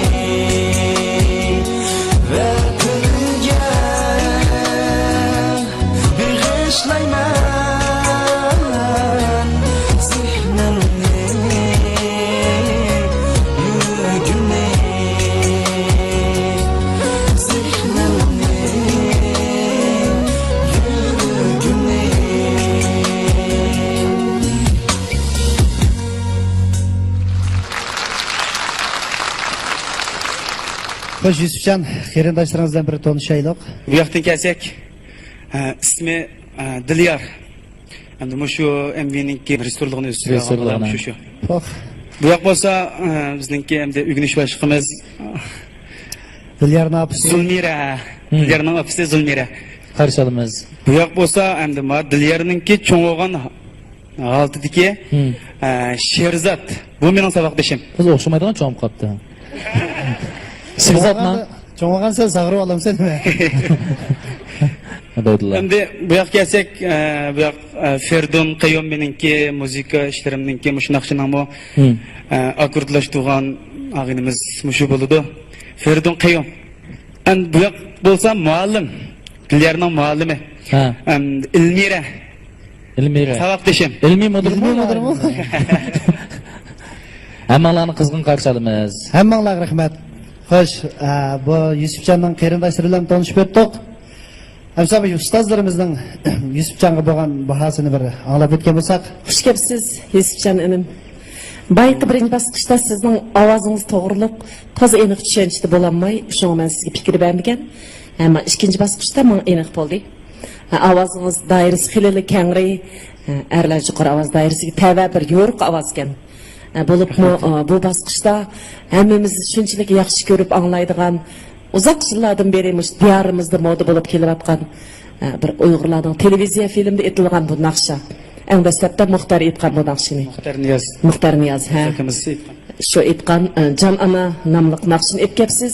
ۋەتىنىمگە بېغىشلايمەن زېھنىمنى، يۈرىكىمنى، زېھنىمنى، يۈرىكىمنى. خوش، يۈسۈپجان، قېرىنداشلىرىڭىز بىلەن بىر تونۇشايلۇق. بۇ ياقتىن كەلسەك، ئە، ئىسمى، ئە، دىليار. ئەمدى مۇشۇ ئەم ۋىنىڭكى رېژىسسورلۇقىنى ئۈستىگە ئالغان رېژىسسورلۇقىنى. شۇ، شۇ. خوش. بۇ ياق بولسا، ئە، بىزنىڭكى ئەمدى ئۆگىنىش باشلىقىمىز دىليارنىڭ ئاپىسى. زۇلمىرە. ھىم. دىليارنىڭ ئاپىسى زۇلمىرە. قارشى ئالىمىز. بۇ ياق بولسا ئەمدى ما دىليارنىڭكى چوڭ بولغان ھالىتىدىكى، ھىم. ئە، شېرزات. بۇ مېنىڭ ساۋاقدىشىم. قىز ئوخشىمايدىغان چوڭ بولۇپ قاپتۇ. شېرزاتمۇ؟ چوڭ بولغان سەن ساغرىۋالامسەن نېمە؟ ئەمدى بۇ ياققا كەلسەك، ئە، بۇ ياق، ئە، فېرىدۇن قەييۇم مېنىڭكى، مۇزىكا ئىشلىرىمنىڭكى، مۇشۇ ناخشىنىڭمۇ، ھىم. ئە، ئاككوردلاشتۇرغان ئاغىنىمىز مۇشۇ بولىدۇ. فېرىدۇن قەييۇم. ئەمدى بۇ ياق بولسا مۇئەللىم. دىليارنىڭ مۇئەللىمى. ھە. ئەم، ئىلمىرە. ئىلمىرە. ساۋاقدىشىم. ئىلمىي مۇدىرمۇ؟ ئىلمىي مۇدىرمۇ؟ ھەممىڭلارنى قىزغىن قارشى ئالىمىز. ھەممىڭلارغا رەھمەت. خوش، ئە، بۇ يۈسۈپجاننىڭ قېرىنداشلىرى بىلەن تونۇشۇپ ئۆتتۇق. ئەمسە بۇ ئۇستازلىرىمىزنىڭ يۈسۈپجانغا بولغان باھاسىنى بىر ئاڭلاپ ئۆتكەن بولساق. خۇش كەپسىز، يۈسۈپجان ئىنىم. بايىقى بىرىنچى باسقۇچتا سىزنىڭ ئاۋازىڭىز توغرۇلۇق تازا ئېنىق چۈشەنچىدە بولالماي، شۇڭا مەن سىزگە پىكىر بەرمىگەن. ئەمما ئىككىنچى باسقۇچتا ماڭا ئېنىق بولدى. ئاۋازىڭىز دائىرىسى خېلىلا كەڭرى، ئەرلەر يۇقىرى ئاۋاز دائىرىسىگە تەۋە بىر يورۇق ئاۋازكەن. بولۇپمۇ بۇ باسقۇچتا ھەممىمىز شۇنچىلىك ياخشى كۆرۈپ ئاڭلايدىغان، ئۇزاق يىللاردىن بېرى مۇشۇ دىيارىمىزدا مودا بولۇپ كېلىۋاتقان، بىر ئۇيغۇرلارنىڭ تېلېۋىزىيە فىلىمىدا ئېيتىلغان بۇ ناخشا. ئەڭ دەسلەپتە مۇختەر ئېيتقان بۇ ناخشىنى. مۇختەر نىياز. مۇختەر نىياز، ھە. ئاكىمىز ئېيتقان. شۇ ئېيتقان، ئە، جان ئانا ناملىق ناخشىنى ئېيتىپ كەپسىز.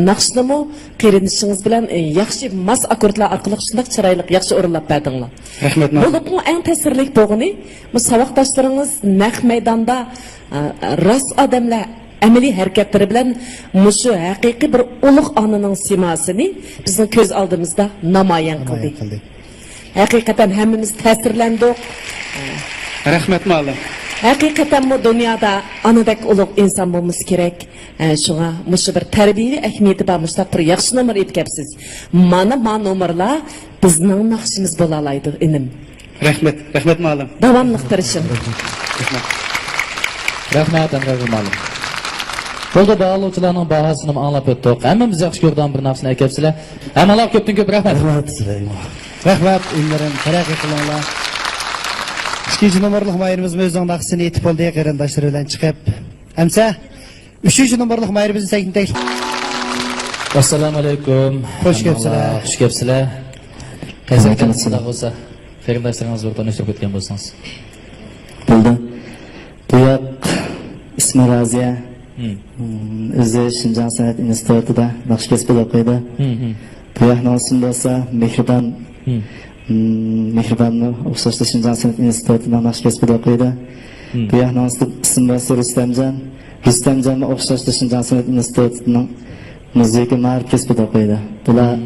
ناخشىنىمۇ قېرىندىشىڭىز بىلەن، ئە، ياخشى ماس ئاككوردلار ئارقىلىق شۇنداق چىرايلىق، ياخشى ئورۇنلاپ بەردىڭلار. رەھمەت، ماڭا. بولۇپمۇ ئەڭ تەسىرلىك بولغىنى، بۇ ساۋاقداشلىرىڭىز نەق مەيداندا، ئە، راست ئادەملەر ئەمەلىي ھەرىكەتلىرى بىلەن مۇشۇ ھەقىقىي بىر ئۇلۇغ ئانىنىڭ سىيماسىنى بىزنىڭ كۆز ئالدىمىزدا نامايان قىلدى. نامايان قىلدى. ھەقىقەتەن ھەممىمىز تەسىرلەندۇق. رەھمەت، مۇئەللىم. ھەقىقەتەنمۇ دۇنيادا ئانىدەك ئۇلۇغ ئىنسان بولمىسا كېرەك. ئە، شۇڭا مۇشۇ بىر تەربىيەۋى ئەھمىيىتى بار مۇشۇنداق بىر ياخشى نومۇر ئېيتىپ كەپسىز. مانا ما نومۇرلار بىزنىڭ ناخشىمىز بولالايدۇ، ئىنىم. رەھمەت، رەھمەت، مۇئەللىم. داۋاملىق تىرىشىڭ. رەھمەت. رەھمەت، ئەنۋەر مۇئەللىم. بولدى، باھالىغۇچىلارنىڭ باھاسىنىمۇ ئاڭلاپ ئۆتتۇق. ھەممىمىز ياخشى كۆرىدىغان بىر ناخشىنى ئەكەپسىلەر. ھەممىڭلارغا كۆپتىن كۆپ رەھمەت. رەھمەت سىلەرگىمۇ. رەھمەت، ئىنىلىرىم، تەرەققىي قىلىڭلار. ئىككىنچى نومۇرلۇق ماھىرىمىزمۇ ئۆزىنىڭ ناخشىسىنى ئېيتىپ بولدى، قېرىنداشلىرى بىلەن چىقىپ. ئەمسە ئۈچىنچى نومۇرلۇق ماھىرىمىزنى سەھنىگە تەكلىپ. ئەسسالامۇ ئەلەيكۇم. خوش كەپسىلەر. ھەممىڭلار خوش كەپسىلەر. قەيسەر، ۋەئەلەيكۇم ئەسسالام. بولسا، قېرىنداشلىرىڭىز بىر تونۇشتۇرۇپ ئۆتكەن بولسىڭىز. بولدى. بۇ ياق ئىسمى رازىيە. ھىم. ھىم، ئۆزى شىنجاڭ سەنئەت ئىنستىتۇتىدا ناخشا كەسپىدە ئوقۇيدۇ. ھىم، ھىم. بۇ ياقنىڭ ئىسمى بولسا مېھرىبان. ھىم. ھىم، مېھرىبانمۇ ئوخشاشلا شىنجاڭ سەنئەت ئىنستىتۇتىنىڭ ناخشا كەسپىدە ئوقۇيدۇ. ھىم. بۇ ياقنىڭ ئىسمى بولسا رۇستەمجان. رۇستەمجانمۇ ئوخشاشلا شىنجاڭ سەنئەت ئىنستىتۇتىنىڭ مۇزىكا مائارىپ كەسپىدە ئوقۇيدۇ. بۇلار ھىم.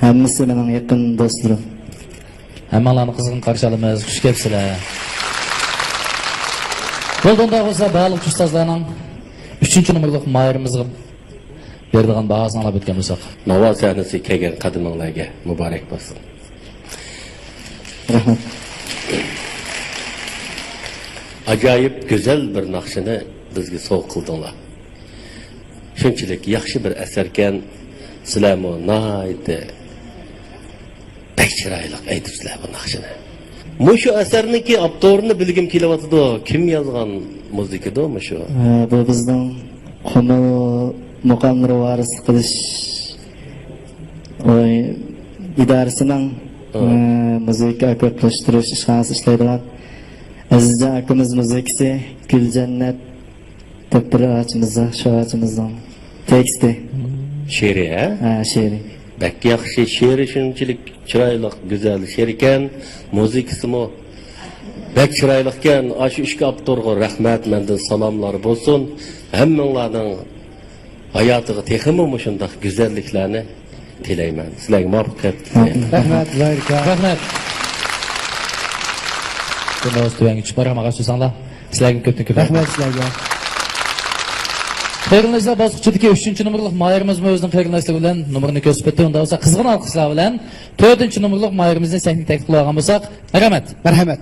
ھەممىسى مېنىڭ يېقىن دوستلىرىم. ھەممىڭلارنى قىزغىن قارشى ئالىمىز. خۇش كەپسىلەر. بولدى، ئۇنداق بولسا، باھالىغۇچى ئۇستازلارنىڭ ئۈچىنچى نومۇرلۇق ماھىرىمىزغا بېرىدىغان باھاسىنى ئاڭلاپ ئۆتكەن بولساق. ناۋا سەھنىسىگە كەلگەن قەدىمىڭلارگە مۇبارەك بولسۇن. رەھمەت. ئاجايىپ گۈزەل بىر ناخشىنى بىزگە سوۋغا قىلدىڭلار. شۇنچىلىك ياخشى بىر ئەسەركەن، سىلەرمۇ ناھايىتى بەك چىرايلىق ئېيتىپسىلەر بۇ ناخشىنى. مۇشۇ ئەسەرنىڭكى ئاپتورىنى بىلگۈم كېلىۋاتىدۇ. كىم يازغان مۇزىكىدۇ مۇشۇ؟ ئە، بۇ بىزنىڭ قۇمۇل مۇقاملىرى ۋارىسلىق قىلىش، ئوي، ئىدارىسىنىڭ، ھە. ئە، مۇزىكا ئاككوردلاشتۇرۇش ئىشخانىسى ئىشلەيدىغان ئەزىزجان ئاكىمىز مۇزىكىسى، گۈلجەننەت دەپ بىر ئاچىمىز، شۇ ئاچىمىزنىڭ تېكىستى. شېئىرى، ھە؟ ھە، شېئىرى. بەك ياخشى، شېئىرى شۇنچىلىك چىرايلىق، گۈزەل شېئىركەن، مۇزىكىسىمۇ بەك چىرايلىقكەن، ئاشۇ ئىككى ئاپتورغا رەھمەت، مەندىن سالاملار بولسۇن. ھەممىڭلارنىڭ ھاياتىغا تېخىمۇ مۇشۇنداق گۈزەللىكلەرنى تىلەيمەن. سىلەرگە مۇۋەپپەقىيەت تىلەيمەن. رەھمەت، زاھىر ئاكا. رەھمەت. شۇنداق بولسا تۆۋەنگە چۈشۈپ بارغان ماقاش سۆزۈڭلار. سىلەرگە كۆپتىن كۆپ رەھمەت. رەھمەت سىلەرگە. قېرىنداشلار، باسقۇچىدىكى ئۈچىنچى نومۇرلۇق ماھىرىمىزمۇ ئۆزىنىڭ قېرىنداشلىرى بىلەن نومۇرنى كۆرسىتىپ ئۆتتى. ئۇنداق بولسا قىزغىن ئالقىشلار بىلەن تۆتىنچى نومۇرلۇق ماھىرىمىزنى سەھنىگە تەكلىپ قىلىۋالغان بولساق. مەرھەمەت. مەرھەمەت.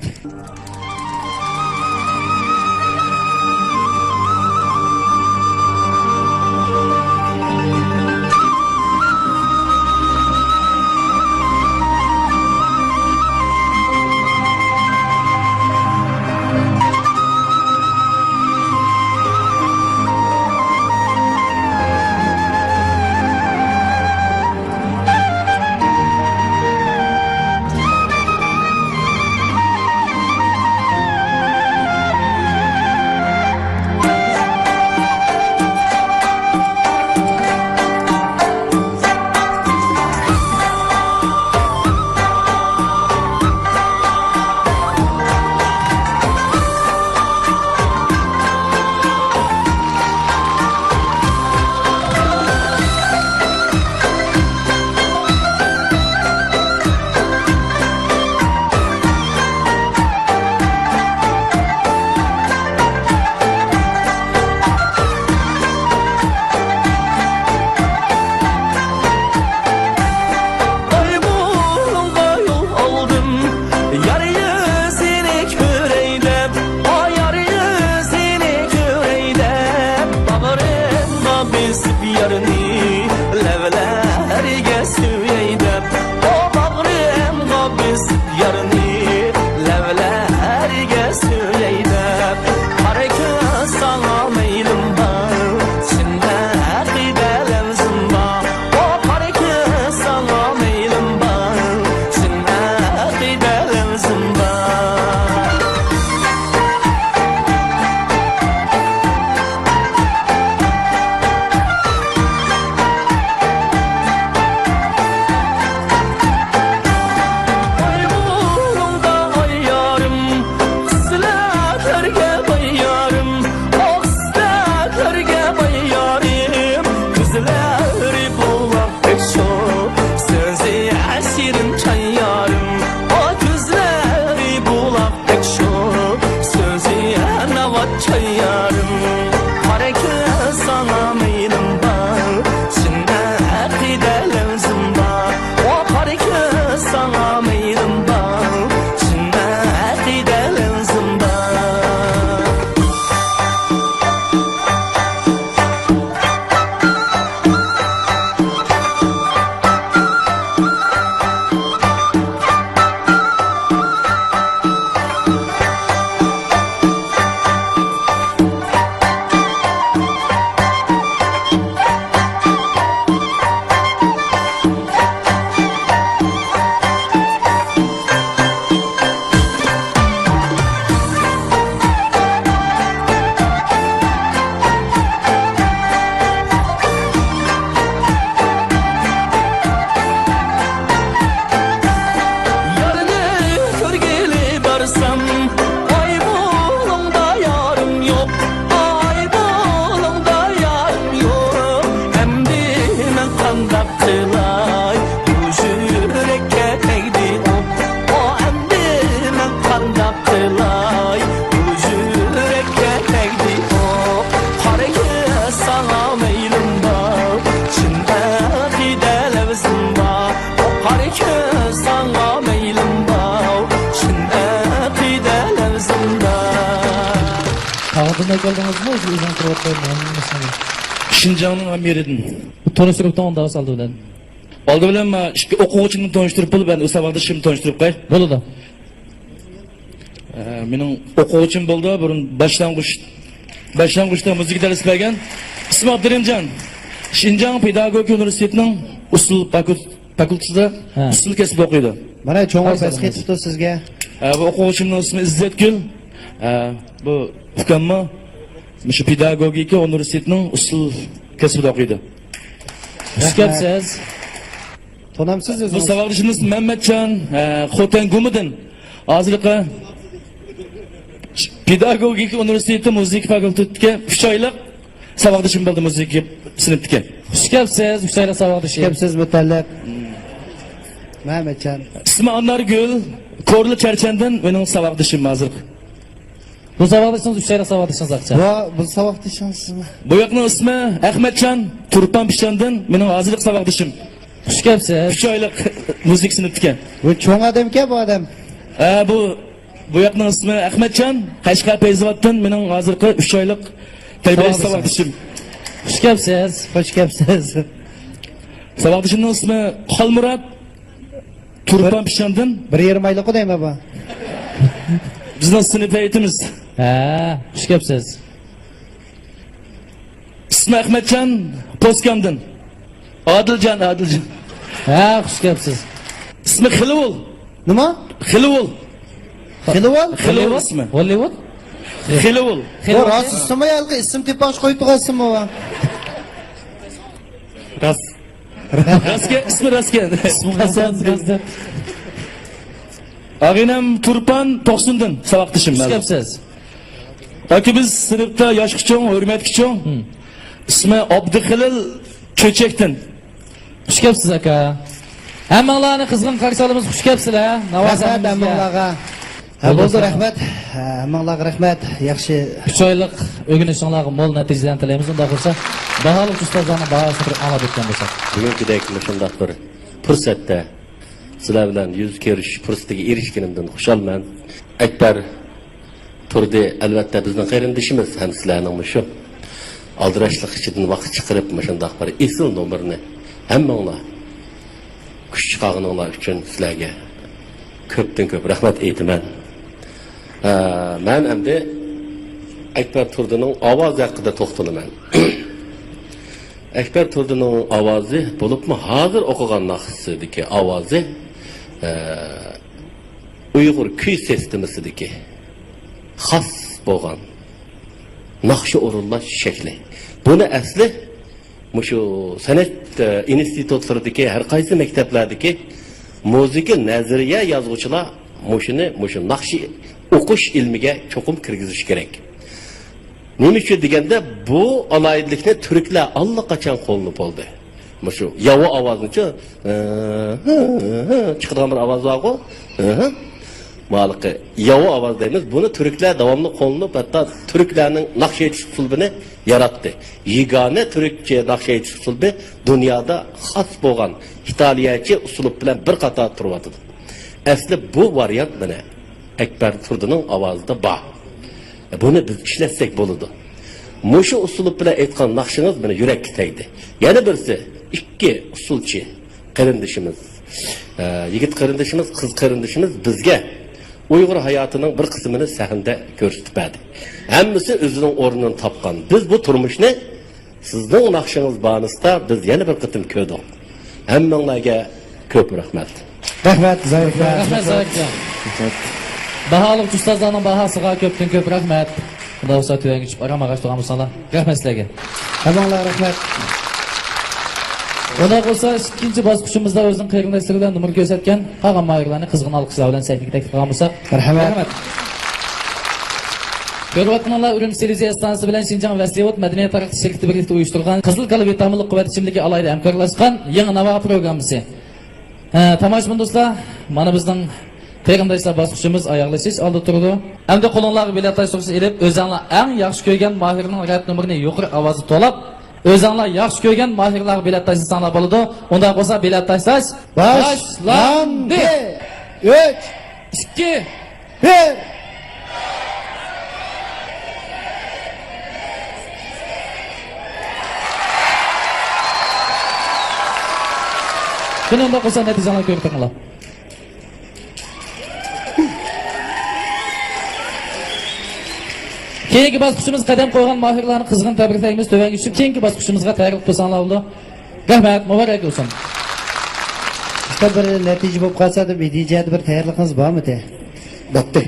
ئاي بۇلۇڭغا يول ئالدىم، يار يۈزىنى كۆرەي دەپ، ئا يار يۈزىنى كۆرەي دەپ، باغرىمغا بېسىپ يارنى، لەۋلەرگە سۆيەي دەپ، ئا باغرىمغا بېسىپ يارنى، لەۋلەرگە سۆيەي دەپ، قارا كۆز ساڭا مەيلىم بار، چىن ئەقىدە لەۋزىم بار. ئو قارا كۆز ساڭا مەيلىم بار، چىن ئەقىدە لەۋزىم بار. ئاي بۇلۇڭدا ئاي يارىم، خىسلەتلەرگە باي يارىم، ئاق خىسلەتلەرگە باي يارىم، كۆزلىرى بۇلاق بەك شور، سۆزى شېرىن چاي يارىم، ئا كۆزلىرى بۇلاق بەك شور، سۆزى ناۋات چاي يارىم. قارا كۆز ساڭا مەيلىم بار، چىن ئەقىدە لەۋزىم بار. ئا قارا كۆز ساڭا مەيلىم بار، چىن ئەقىدە لەۋزىم بار. يارنى كۆرگىلى بارسام، ئاي بۇلۇڭدا يارىم يوق، ئاي بۇلۇڭدا يارىم يوق. ئەمدى مەن قانداق قىلاي، بۇ يۈرەككە تەگدى ئوق. ئو، ئەمدى مەن قانداق قىلاي، بۇ يۈرەككە تەگدى ئوق. قارا كۆز ساڭا مەيلىم بار، چىن ئەقىدە لەۋزىم بار. ئو، قارا كۆز ساڭا مەيلىم بار، چىن ئەقىدە لەۋزىم بار. تاغدىن كەلدىڭىزمۇ؟ ئۆزىڭىز تۇرۇۋاتقان ھەممىسىنى. شىنجاڭنىڭ ھەممە يېرىدىن. تونۇشتۇرۇپ تۇرۇڭ، داۋاس ئالدى بىلەن. ئالدى بىلەن مانا ئىككى ئوقۇغۇچىنى تونۇشتۇرۇپ بول، مەن ساۋاقدىشىمنى تونۇشتۇرۇپ قوي. بولىدۇ. ئە، مېنىڭ ئوقۇغۇچىم بولدى، بۇرۇن باشلانغۇچ، باشلانغۇچتا مۇزىكا دەرس بەرگەن. ئىسمى ئابدۇرېھىمجان. شىنجاڭ پېداگوگىكا ئۇنىۋېرسىتېتىنىڭ ئۇسسۇل فاكۇل-، فاكۇلتېتىدا ھە. ئۇسسۇل كەسىپتە ئوقۇيدۇ. مانا چوڭ بەس قېتىپتۇ سىزگە. ئە، بۇ ئوقۇغۇچىمنىڭ ئىسمى ئىززەتگۈل. ئە، بۇ ئۇكاممۇ مۇشۇ پېداگوگىكا ئۇنىۋېرسىتېتىنىڭ ئۇسسۇل كەسپىدە ئوقۇيدۇ. خۇش كەپسىز. تونامسىز بۇ ئۆزىڭىز؟ ساۋاقدىشىمىز مەمەتجان، ئە، خوتەن گۇمىدىن. ھازىرقى پېداگوگىكا ئۇنىۋېرسىتېتى مۇزىكا فاكۇلتېتىدىكى ئۈچ ئايلىق ساۋاقدىشىم بولدى، مۇزىكا سىنىپتىكى. خۇش كەپسىز، ئۈچ ئايلىق ساۋاقدىشىم. خۇش كەپسىز، مۇتەللىپ. مەمەتجان. ئىسمى ئانارگۈل، كورلا چەرچەندىن مېنىڭ ساۋاقدىشىم ھازىرقى. بۇ ساۋاقدىشىڭىز، ئۈچ ئايلىق ساۋاقدىشىڭىز ئاكىچان. بۇ، بۇ ساۋاقدىشىڭىزمۇ؟ بۇ ياقنىڭ ئىسمى ئەخمەتجان، تۇرپان پىشاندىن مېنىڭ ھازىرقى ساۋاقدىشىم. خۇش كەپسىز. ئۈچ ئايلىق مۇزىكا سىنىپتىكەن. بۇ چوڭ ئادەمكەن بۇ ئادەم. ھە، بۇ، بۇ ياقنىڭ ئىسمى ئەخمەتجان، قەشقەر پەيزىۋاتتىن مېنىڭ ھازىرقى ئۈچ ئايلىق تەربىيەلىگۈچى ساۋاقدىشىم. خۇش كەپسىز. خۇش كەپسىز. ساۋاقدىشىمنىڭ ئىسمى خالمۇرات. تۇرپان پىشاندىن. بىر يېرىم ئايلىققۇ دەيمەن بۇ. بىزنىڭ سىنىپ ھەيئىتىمىز. ھە، خۇش كەپسىز. ئىسمى ئەخمەتجان، پوسكامدىن. ئادىلجان، ئادىلجان. ھە، خۇش كەپسىز. ئىسمى خېلىۋۇل. نېمە؟ خېلىۋۇل. خېلىۋۇل؟ خېلىۋۇل ئىسمى. ھوللىۋۇد؟ خېلىۋۇل. بۇ راست ئىسىممۇ يا ھېلىقى ئىسىم تېپىش قويۇپ تۇرغان ئىسىممۇ بۇ؟ راست. راستكەن، ئىسمى راستكەن. ئىسمى راستكەن، راستكەن. ئاغىنەم تۇرپان توقسۇندىن ساۋاقدىشىم. خۇش كەپسىز. ياكى بىز سىنىپتا ياشقا چوڭ، ھۆرمەتكە چوڭ. ھىم. ئىسمى ئابدۇخېلىل چۆچەكتىن. خۇش كەپسىز، ئاكا. ھەممىڭلارنى قىزغىن قارشى ئالىمىز، خۇش كەپسىلەر. ناۋاز رەھمەت ھەممىڭلارغا. ھە، بولدى، رەھمەت. ھە، ھەممىڭلارغا رەھمەت. ياخشى. ئۈچ ئايلىق ئۆگىنىشىڭلارغا مول نەتىجىلەرنى تىلەيمىز. ئۇنداق بولسا، باھالىق ئۇستازلارنىڭ باھاسىنى بىر ئاڭلاپ ئۆتكەن بولساق. بۈگۈنكىدەك مۇشۇنداق بىر پۇرسەتتە سىلەر بىلەن يۈز كۆرۈشۈش پۇرسىتىگە ئېرىشكىنىمدىن خۇشالمەن. ئەكبەر تۇردى، ئەلۋەتتە، بىزنىڭ قېرىندىشىمىز ھەم سىلەرنىڭ مۇشۇ ئالدىراشلىق ئىچىدىن ۋاقىت چىقىرىپ، مۇشۇنداق بىر ئېسىل نومۇرنى ھەممىڭلار كۈچ چىقارغىنىڭلار ئۈچۈن سىلەرگە كۆپتىن كۆپ رەھمەت ئېيتىمەن. ئە، مەن ئەمدى ئەكبەر تۇردىنىڭ ئاۋازى ھەققىدە توختىلىمەن. ئەكبەر تۇردىنىڭ ئاۋازى، بولۇپمۇ ھازىر ئوقۇغان ناخشىسىدىكى ئاۋازى، ئە، ئۇيغۇر كۈي سىستېمىسىدىكى خاس بولغان ناخشا ئورۇنلاش شەكلى. بۇنى ئەسلى مۇشۇ سەنئەت، ئە، ئىنستىتۇتلىرىدىكى، ھەر قايسى مەكتەپلەردىكى مۇزىكا نەزەرىيە يازغۇچىلار مۇشۇنى، مۇشۇ ناخشا ئوقۇش ئىلمىگە چوقۇم كىرگۈزۈش كېرەك. نېمە ئۈچۈن دېگەندە، بۇ ئالاھىدىلىكنى تۈركلەر ئاللىقاچان قوللىنىپ بولدى. مۇشۇ ياۋا ئاۋازنىچۇ، چىقىدىغان بىر ئاۋاز بارغۇ. مالىقى ياۋا ئاۋاز دەيمىز. بۇنى تۈركلەر داۋاملىق قوللىنىپ، ھەتتا تۈركلەرنىڭ ناخشا ئېيتىش ئۇسلۇبىنى ياراتتى. يېگانە تۈركچە ناخشا ئېيتىش ئۇسلۇبى دۇنيادا خاس بولغان ئىتالىيەچە ئۇسلۇب بىلەن بىر قاتاردا تۇرۇۋاتىدۇ. ئەسلى بۇ ۋارىيانت مانا ئەكبەر تۇردىنىڭ ئاۋازىدا بار. بۇنى بىز ئىشلەتسەك بولىدۇ. مۇشۇ ئۇسلۇب بىلەن ئېيتقان ناخشىڭىز مېنى يۈرەككە تەگدى. يەنە بىرسى، ئىككى ئۇسسۇلچى قېرىندىشىمىز، ئە، يىگىت قېرىندىشىمىز، قىز قېرىندىشىمىز بىزگە ئۇيغۇر ھاياتىنىڭ بىر قىسمىنى سەھنىدە كۆرسىتىپ بەردى. ھەممىسى ئۆزىنىڭ ئورنىنى تاپقان. بىز بۇ تۇرمۇشنى سىزنىڭ ناخشىڭىز بانىسىدا بىز يەنە بىر قېتىم كۆردۇق. ھەممىڭلارگە كۆپ رەھمەت. رەھمەت، زاھىر ئاكا. رەھمەت، زاھىر ئاكا. باھالىق ئۇستازلارنىڭ باھاسىغا كۆپتىن كۆپ رەھمەت. ئۇنداق بولسا تۆۋەنگە چۈشۈپ ئارام ئاغاچ تۇرغان بولساڭلار. رەھمەت سىلەرگە. ھەممىڭلارغا رەھمەت. ئۇنداق بولسا ئىككىنچى باسقۇچىمىزدا ئۆزىنىڭ قېرىنداشلىرى بىلەن نومۇر كۆرسەتكەن قالغان ماھىرلارنى قىزغىن ئالقىشلار بىلەن سەھنىگە تەكلىپ قىلغان بولساق. مەرھەمەت. مەرھەمەت. كۆرۈۋاتقىنىڭلار ئۈرۈمچى تېلېۋىزىيە ئىستانسىسى بىلەن شىنجاڭ ۋەسلىۋۇد مەدەنىيەت تارقىتىش شىركىتى بىرلىكتە ئۇيۇشتۇرغان قىزىل كالا ۋىتامىنلىق قۇۋۋەت ئىچىملىكى ئالاھىدە ھەمكارلاشقان يېڭى ناۋا پروگراممىسى. ھە، تاماشىبىن دوستلار، مانا بىزنىڭ قېرىنداشلار باسقۇچىمىز ئاياغلىشىش ئالدىدا تۇرىدۇ. ئەمدى قولۇڭلارغا بېلەت تاشلىغۇچنى ئېلىپ، ئۆزەڭلار ئەڭ ياخشى كۆرگەن ماھىرنىڭ رەت نومۇرىنى يۇقىرى ئاۋازدا توۋلاپ، ئۆزەڭلار ياخشى كۆرگەن ماھىرلارغا بېلەت تاشلىساڭلار بولىدۇ. ئۇنداق بولسا بېلەت تاشلاش باشلاندى! ئۈچ، ئىككى، بىر. قېنى ئۇنداق بولسا نەتىجىڭلارنى كۆرۈپ بېقىڭلار. كېيىنكى باسقۇچىمىز قەدەم قويغان ماھىرلارنى قىزغىن تەبرىكلەيمىز. تۆۋەنگە چۈشۈپ، كېيىنكى باسقۇچىمىزغا تەييارلىق قىلساڭلار بولىدۇ. رەھمەت، مۇبارەك بولسۇن. ئۇستا، بىر نەتىجە بولۇپ قالسا دەپ، ئىدىيە جەھەتتە بىر تەييارلىقىڭىز بارمىدى؟ باتتى.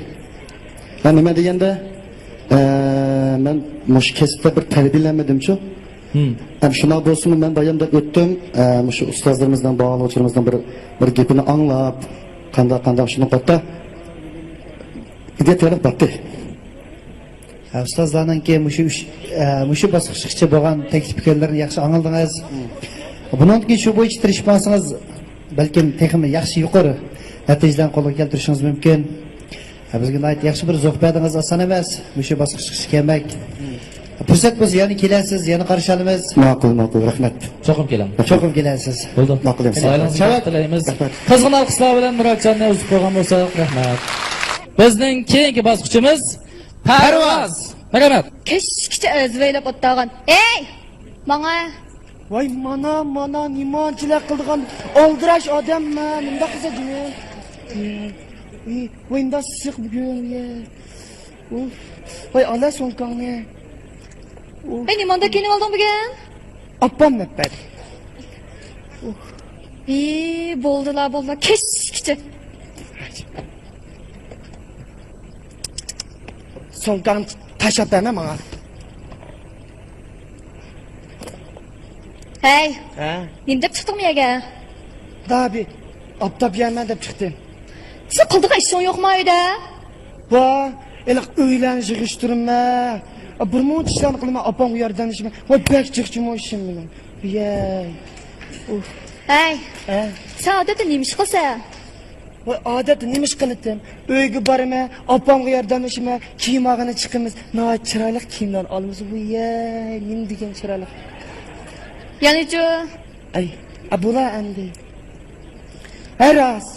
مەن نېمە دېگەندە، ئە، مەن مۇشۇ كەسىپتە بىر تەربىيەلەنمىدىمچۇ؟ ھىم. ھەم شۇنداق بولسىمۇ مەن بايام دەپ ئۆتتۈم، ئە، مۇشۇ ئۇستازلىرىمىزنىڭ، باھالىغۇچىلىرىمىزنىڭ بىر، بىر گېپىنى ئاڭلاپ، قانداق، قانداق شۇنداق باتتا. ئىدىيە تەييارلىق باتتى. ئۇستازلارنىڭكى مۇشۇ ئۈچ، ئە، مۇشۇ باسقۇچقىچە بولغان تەكلىپ پىكىرلىرىنى ياخشى ئاڭلىدىڭىز. بۇنىڭدىن كېيىن شۇ بويىچە تىرىشىپ ماڭسىڭىز، بەلكىم تېخىمۇ ياخشى، يۇقىرى نەتىجىلەرنى قولغا كەلتۈرۈشىڭىز مۇمكىن. ھە، بىزگە ناھايىتى ياخشى بىر زوق بەردىڭىز، ئاسان ئەمەس مۇشۇ باسقۇچقىچە كەلمەك. پۇرسەت بولسا يەنە كېلەرسىز، يەنە قارشى ئالىمىز. ماقۇل، ماقۇل، رەھمەت. چوقۇم كېلىڭ. چوقۇم كېلەرسىز. بولدى. ماقۇل، ئەمىسە. ئائىلىڭىزگە بەخت تىلەيمىز. رەھمەت. قىزغىن ئالقىشلار بىلەن مۇراتجاننى ئۇزىتىپ قويغان بولساق، رەھمەت. بىزنىڭ كېيىنكى باسقۇچىمىز پەرۋاز. مەرھەمەت. كەچكىچە ئەزۋەيلەپ ئولتۇرغان. ئەي! ماڭا! ۋاي، مانا، مانا، نېمانچىلىك قىلىدىغان ئالدىراش ئادەم مەن. نېمانداق قىلسا جىنىم؟ ئى، ۋاي، مۇنداق ئىسسىق بۈگۈن، يە. ئۇف. ۋاي، ئالا سومكاڭنى. ئۇف. ئەي، نېمانداق كىيىنىۋالدىڭ بۈگۈن؟ ئاپام ئەپ بەردى. ئۇف. ئى، بولدىلا، بولدىلا. كەچكىچە. سومكاڭنى تاشلاپ بەرمە ماڭا. ھەي! ھە؟ نېمە دەپ چىقتىڭ بۇ يەرگە؟ دابى، ئاپتاپ يەرمەن دەپ چىقتىم. سېنىڭ قىلىدىغان ئىشىڭ يوقمۇ ئۆيدە؟ بار، ھېلىقى ئۆيلەرنى يىغىشتۇرىمەن. بىر مۇنچە ئىشلارنى قىلىمەن، ئاپامغا ياردەملىشىمەن. ۋاي، بەك جىقچىمۇ ئىشىم مېنىڭ. يەي. ئۇھ. ھەي! ھە؟ سەن ئادەتتە نېمە ئىش قىلىسەن؟ ۋاي، ئادەتتە نېمە ئىش قىلىتتىم؟ ئۆيگە بارىمەن، ئاپامغا ياردەملىشىمەن، كىيىم ئالغىلى چىقىمىز. ناھايىتى چىرايلىق كىيىملەرنى ئالىمىز. ۋىيەي، نېمە دېگەن چىرايلىق. يەنىچۇ؟ ئەي، ئا، بولا ئەمدى. ھە، راست.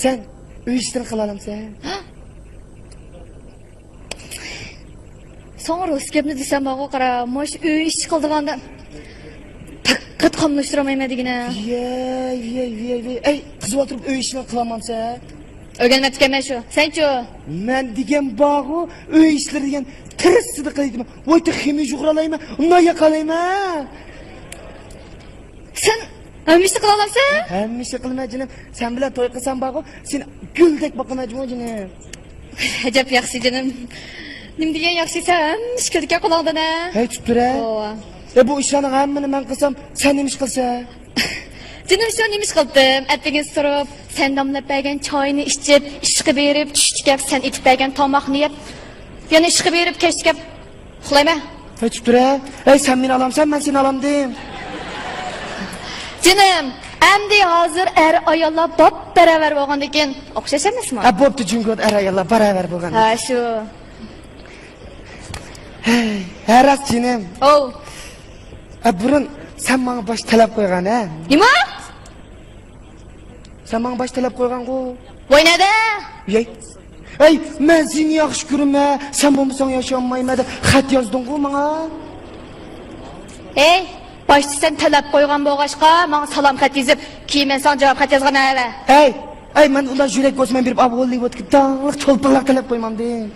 سەن ئۆي ئىشلىرىنى قىلالامسەن؟ ساڭا راست گەپنى دېسەم بارغۇ، قارا، مانا شۇ ئۆي ئىشى قىلىدىغاندا پەقەت قاملاشتۇرالمايمەن دېگىنە. ۋىيەي، ۋىيەي، ۋىيەي، ۋىيەي. ئەي، قىزىۋاتۇرۇپ ئۆي ئىشىنى قىلالمامسەن؟ ئۆگەنمەپتىكەنمەن شۇ. سەنچۇ؟ مەن دېگەن بارغۇ، ئۆي ئىشلىرى دېگەن تېرىسىدا قىلىدىمەن. ۋاي، تېخى خېمىر يۇغۇرالايمەن، نان ياقالايمەن. سەن ھەممە ئىشنى قىلالامسەن؟ ھەممە ئىشنى قىلىمەن جېنىم. سەن بىلەن توي قىلسام بارغۇ، سېنى گۈلدەك باقىمەن جۇمۇ جېنىم. ئەجەب ياخشى جېنىم. نېمە دېگەن ياخشى، سەن ھەممە ئىش كېلىدىكەن قولۇڭدىن ھە. ھەي، تۇتۇپ تۇرە. ئوۋا. ئە، بۇ ئىشلارنىڭ ھەممىنى مەن قىلسام، سەن نېمە ئىش قىلىسەن؟ جېنىم، شۇ نېمە ئىش قىلدىم؟ ئەتىگىن تۇرۇپ، سەن داملاپ بەرگەن چاينى ئىچىپ، ئىشقا بېرىپ، چۈشكە كەپ، سەن ئېتىپ بەرگەن تاماقنى يەپ، يەنە ئىشقا بېرىپ، كەچتە كەپ، ئۇخلايمەن. ھەي، تۇتۇپ تۇرە. ھەي، سەن مېنى ئالامسەن، مەن سېنى ئالامدىم. جېنىم، ئەمدى ھازىر ئەر-ئاياللار باپبەراۋەر بولغاندىكىن ئوخشاش ئەمەسمۇ؟ ھە، بوپتۇ، جۇڭگودا ئەر-ئاياللار باراۋەر بولغان. ھە، شۇ. ھەي، ھە، راست جېنىم. ئوۋ. ھە، بۇرۇن سەن ماڭا باش تەلەپ قويغان، ھە؟ نېمە؟ سەن ماڭا باش تەلەپ قويغانغۇ. ۋاي، نەدە؟ يەي. ئەي، مەن سېنى ياخشى كۆرىمەن، سەن بولمىساڭ ياشىيالمايمەن دەپ خەت يازدىڭغۇ ماڭا. ئەي، باشتا سەن تەلەپ قويغان بولغاچقا، ماڭا سالام خەت يېزىپ، كېيىن مەن ساڭا جاۋاب خەت يازغان ھەۋە. ئەي، ئەي، مەن ئۇنداق يۈرەك بولسا مەن بېرىپ، ئاۋۇ ھوللىۋۇدتىكى داڭلىق چولپانلارغا تەلەپ قويمامدىم.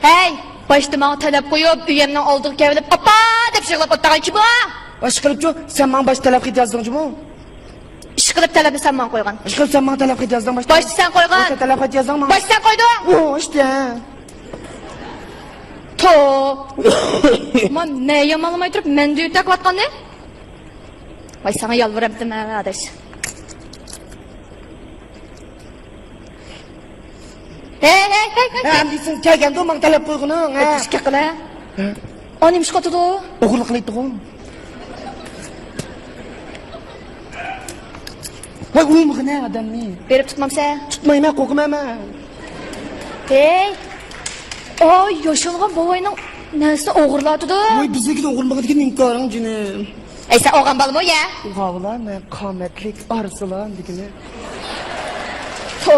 ھەي، باشتا ماڭا تەلەپ قويۇپ، ئۆيۈمنىڭ ئالدىغا كېلىپ، «ئاپا!» دەپ يىغلاپ ئولتۇرغان كىم ئۇ؟ ئىشقىلىپچۇ، سەن ماڭا باشتا تەلەپ خېتى يازدىڭ جۇمۇ. ئىشقىلىپ تەلەپنى سەن ماڭا قويغان. ئىشقىلىپ سەن ماڭا تەلەپ خېتى يازدىڭ باشتا. باشتا سەن قويغان. باشتا تەلەپ خېتى يازدىڭ ماڭا. باشتا سەن قويدۇڭ. ئۇ، ئىشتە. تو. مەن يامانلىماي تۇرۇپ، مەن دۆتەكلەتقاننى. ۋاي، ساڭا يالۋۇرامتىم ھە، ئاداش. ھەي، ھەي، ھەي، ھەي. ھە، ئەمدى سەن كەلگەندۇ، ماڭا تەلەپ قويغىنىڭ، ھە. ئۆتۈشكە قىلە. ھە. ئا، نېمە ئىش قىلىدۇ؟ ئوغرىلىق قىلىدىغۇ. ۋاي، ئۇرمىغىنە ئادەمنى. بېرىپ تۇتمامسە؟ تۇتمايمەن، قورقىمەن مەن. ھەي. ئاي، ياشانغان بوۋاينىڭ نەرسىنى ئوغرىلاتىدۇ. ۋاي، بىزنىڭكىنى ئوغرىلىمىغاندىكىن ئىنكارىڭ جېنىم. ئەي، سەن ئوغان بالىمۇ يە؟ ئوغان بالا، مەن قامەتلىك ئارسلان دېگىنى. تو،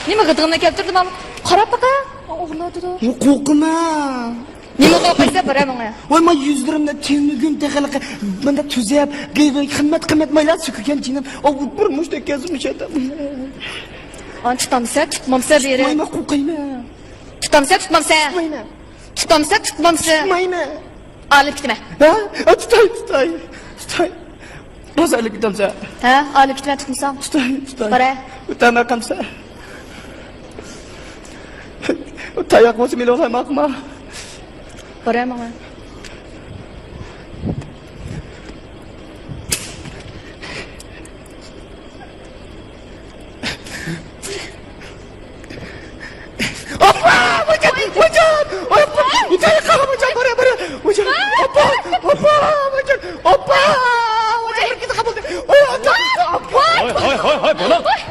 نېمە غىدىقىنى كەلتۈردۈم ماڭا؟ قاراپ باقە، ئوغرىلاتىدۇ. يوق، قورقىمەن. نېمە قورقايسەن، بارە ماڭا. ۋاي، مانا يۈزلىرىمدە تېنىگۈن تېخىلىقى، مۇندا تۈزەپ، خىممەت، خىممەت مايلار سۈكۈرگەن جېنىم. ئاۋۇ بىر مۇشتەك كەلسە مۇشۇ ئادەم. ئانا، تۇتامسەن، تۇتمامسەن بېرى. تۇتمايمەن، قورقايمەن. تۇتامسەن، تۇتمامسەن. تۇتمايمەن. تۇتامسەن، تۇتمامسەن؟ تۇتمايمەن. ئالىپ كېتىمەن. ھە؟ ئە، تۇتاي، تۇتاي، تۇتاي. بولسا ئالىپ كېتەمسەن؟ ھە؟ ئالىپ كېتىمەن، تۇتمىساڭ. تۇتاي، تۇتاي. بارە. ئۆتەمەن قامسا. تاياق بولسا مېنى ئۇلايماقما. بارە ماڭا. ئاپا، بۇ ۋايجان، ئاپا، ئاپا، ۋايجان، ئاپا، ۋايجان، بىر كېتىپ قالدى. ۋاي، ئاپا، ئاپا. ھاي، ھاي، ھاي، ھاي، بالا. ھاي،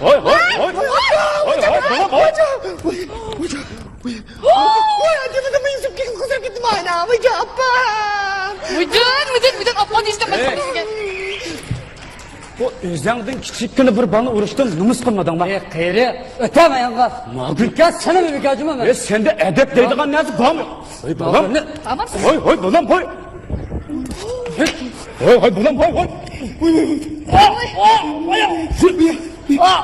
ھاي، ھاي. ھاي، ھاي، بالا، ھاي. ۋايجان، ۋاي، ۋايجان، ۋاي. ۋاي، ئادەمنىڭ يۈزى قىزىرىپ كەتتى مانا. ۋايجان، ئاپا. ۋايجان، ۋايجان، ۋايجان، ئاپا دېيىشتىن باشقا بىزگە. بۇ ئۆزۈڭدىن كىچىككىنە بىر بالىنى ئۇرۇشتىن نومۇس قىلمىدىڭمۇ؟ ئەي، قېرى، ئۆتەمە يانغا. ماگۈل. بىكار سېنىڭ بىكار جۇمۇ. ئەي، سەندە ئەدەپ دەيدىغان نەرسە بارمۇ؟ ئەي، بالام. ماگۈلنى. ھوي، ھوي، بالام، ھوي. ھوي، ھوي، بالام، ھوي، ھوي. ھوي، ھوي، ھوي.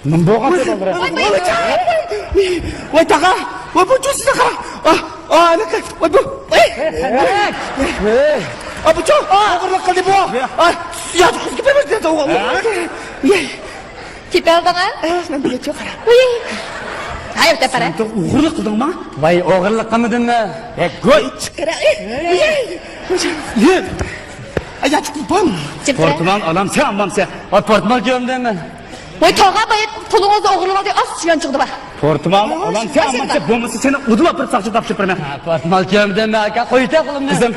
نېمە بولغان سېنىڭ بىلەن؟ ۋاي، ۋاي، ۋاي، تاغا، ۋاي، بۇ چۇسىزا قارا. ئا، ئا، ئەنە، ۋاي، بۇ، ۋاي. ۋاي. ئا، بۇ چۇ، ئوغرىلىق قىلدى بۇ. ئا، ياجۇ قىزغا بېرىمىز دېدى ئوغۇل. ۋاي. كېتەلدىڭ، ھە؟ ئە، مەن بىلگەن چوق قارا. ۋاي. ھاي، ئۆتە قارا. سەن ئوغرىلىق قىلدىڭما؟ ۋاي، ئوغرىلىق قىلمىدىم مەن. ھە، گوي. چىقىرا. ۋاي. ياجۇ قىز بام. پورتمال ئالامسەن، ئالمامسەن؟ ۋاي، پورتمال كۆرمىدىم مەن. ۋاي، تاغا بايىت پۇلىڭىزنى ئوغرىلىۋالدى، ئاز چۈشكەن چىقىدى بار. پورتمال ئالامسەن، ئالمامسەن؟ بولمىسا سېنى ئۇدۇل ئاپىرىپ ساقچىغا تاپشۇرۇپ بېرىمەن. ھە، پورتمال كۆرمىدىم مەن، ئاكا، قويۇۋېتە قولۇمنى. قىزىم،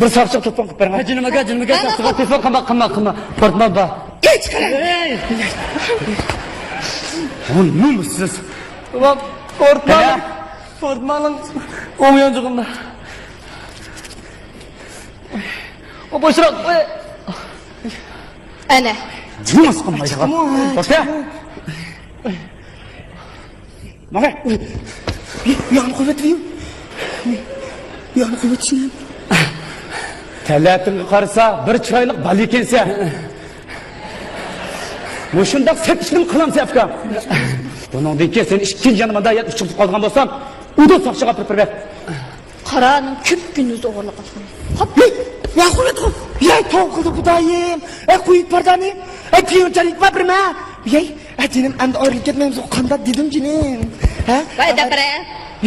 بىر ساقچىغا تېلېفون قىلىپ بېرىڭ. ھە، جېنىم ئاكا، جېنىم ئاكا، ھە، ساقچىغا تېلېفون قىلما، قىلما، قىلما. پورتمال بار. ئېي، چىقىرىڭ. ۋاي، نومۇسسىز. ۋاي، پورتمال، ھە. پورتمالنىڭ ئوڭ يانچۇقىدا. ئو، بوشراق. ئەنە. جۇمۇس قىلمايدىغان. توختا. مانا. يانى قويۇۋېتىۋېرىڭ. يانى قويۇۋېتىشنى. تەلەتىڭگە قارىسا، بىر چىرايلىق بالا ئىكەنسەن. مۇشۇنداق سەت ئىشنىمۇ قىلامسەن، ئۇكام؟ بۇنىڭدىن كېيىن سېنى ئىككىنچى يەنە مۇنداق يەردە ئۇچرىتىپ قالىدىغان بولسام، ئۇدۇل ساقچىغا ئاپىرىپ بېرىمەن. قارا، ئانىڭ كۆپ كۈندۈز ئوغرىلىق قىلغان. ھاپ. يا، قويۇپ قوي. يا، توۋا قىلدى خۇدايىم. ئەي، قويۇپ بار دانى. ئەي، كېيىن جانىك بار بىرمە. يەي، ئەي، جېنىم، ئەمدى ئايرىلىپ كەتمەيمىز، قانداق دېدىم جېنىم. ھە؟ ۋاي، دەپرە.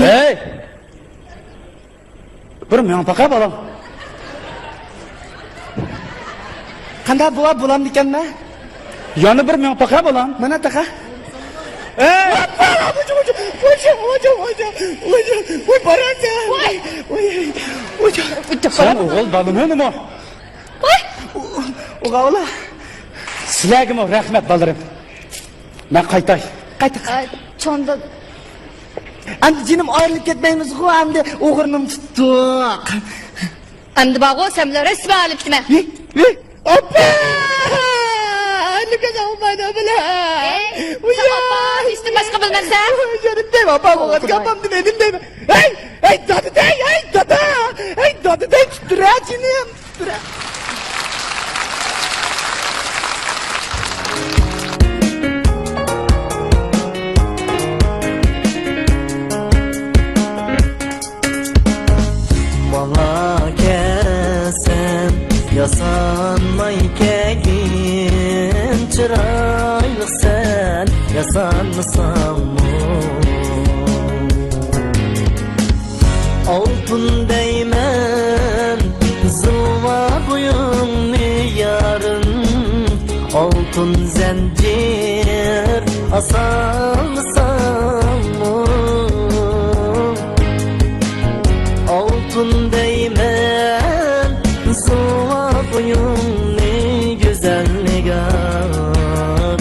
ھەي! بىر مېڭىپ باقە، بالام. قانداق بولا، بولامدىكەنمەن؟ يەنە بىر مېڭىپ باقە، بالام. مانا تاقا. ئەي! ۋاي، باراسەن. ۋاي، ۋاي، ۋاي. سەن ئوغۇل بالىمۇ نېمە؟ ۋاي. ئوغۇل. سىلەرگىمۇ رەھمەت، بالىلىرىم. مەن قايتاي. قايت. ئە، چوڭ دادا. ئەمدى جېنىم ئايرىلىپ كەتمەيمىزغۇ، ئەمدى ئوغرىنىمۇ تۇتتۇق. ئەمدى بارغۇ، سەن بىلەن رەسمىي ئايرىلىپ كېتىمەن. ۋىي، ۋىي، ئاپا! ئەنە كۆزۈڭ بار بىلە. ئەي، ۋىي، سەن ئاپا دېيىشتىن باشقا بىلمەمسەن؟ جېنىم دەيمەن، ئاپا بولغان ئاپام دېمەي، نېمە دەيمەن؟ ھەي، ھەي، دادا دەي، ھەي، دادا! ھەي، دادا دەي، تۇتتۇرە جېنىم! ماڭا كەلسەم، ياسانماي كەلگىن، چىرايلىقسەن، ياسانمىساڭمۇ. ئالتۇن دەيمەن زىلۋا بويۇڭنى يارىم، ئالتۇن زەنجىر ئاسالمىساڭمۇ. ئالتۇن دەيمەن زىلۋا بويۇڭنى گۈزەل نىگار،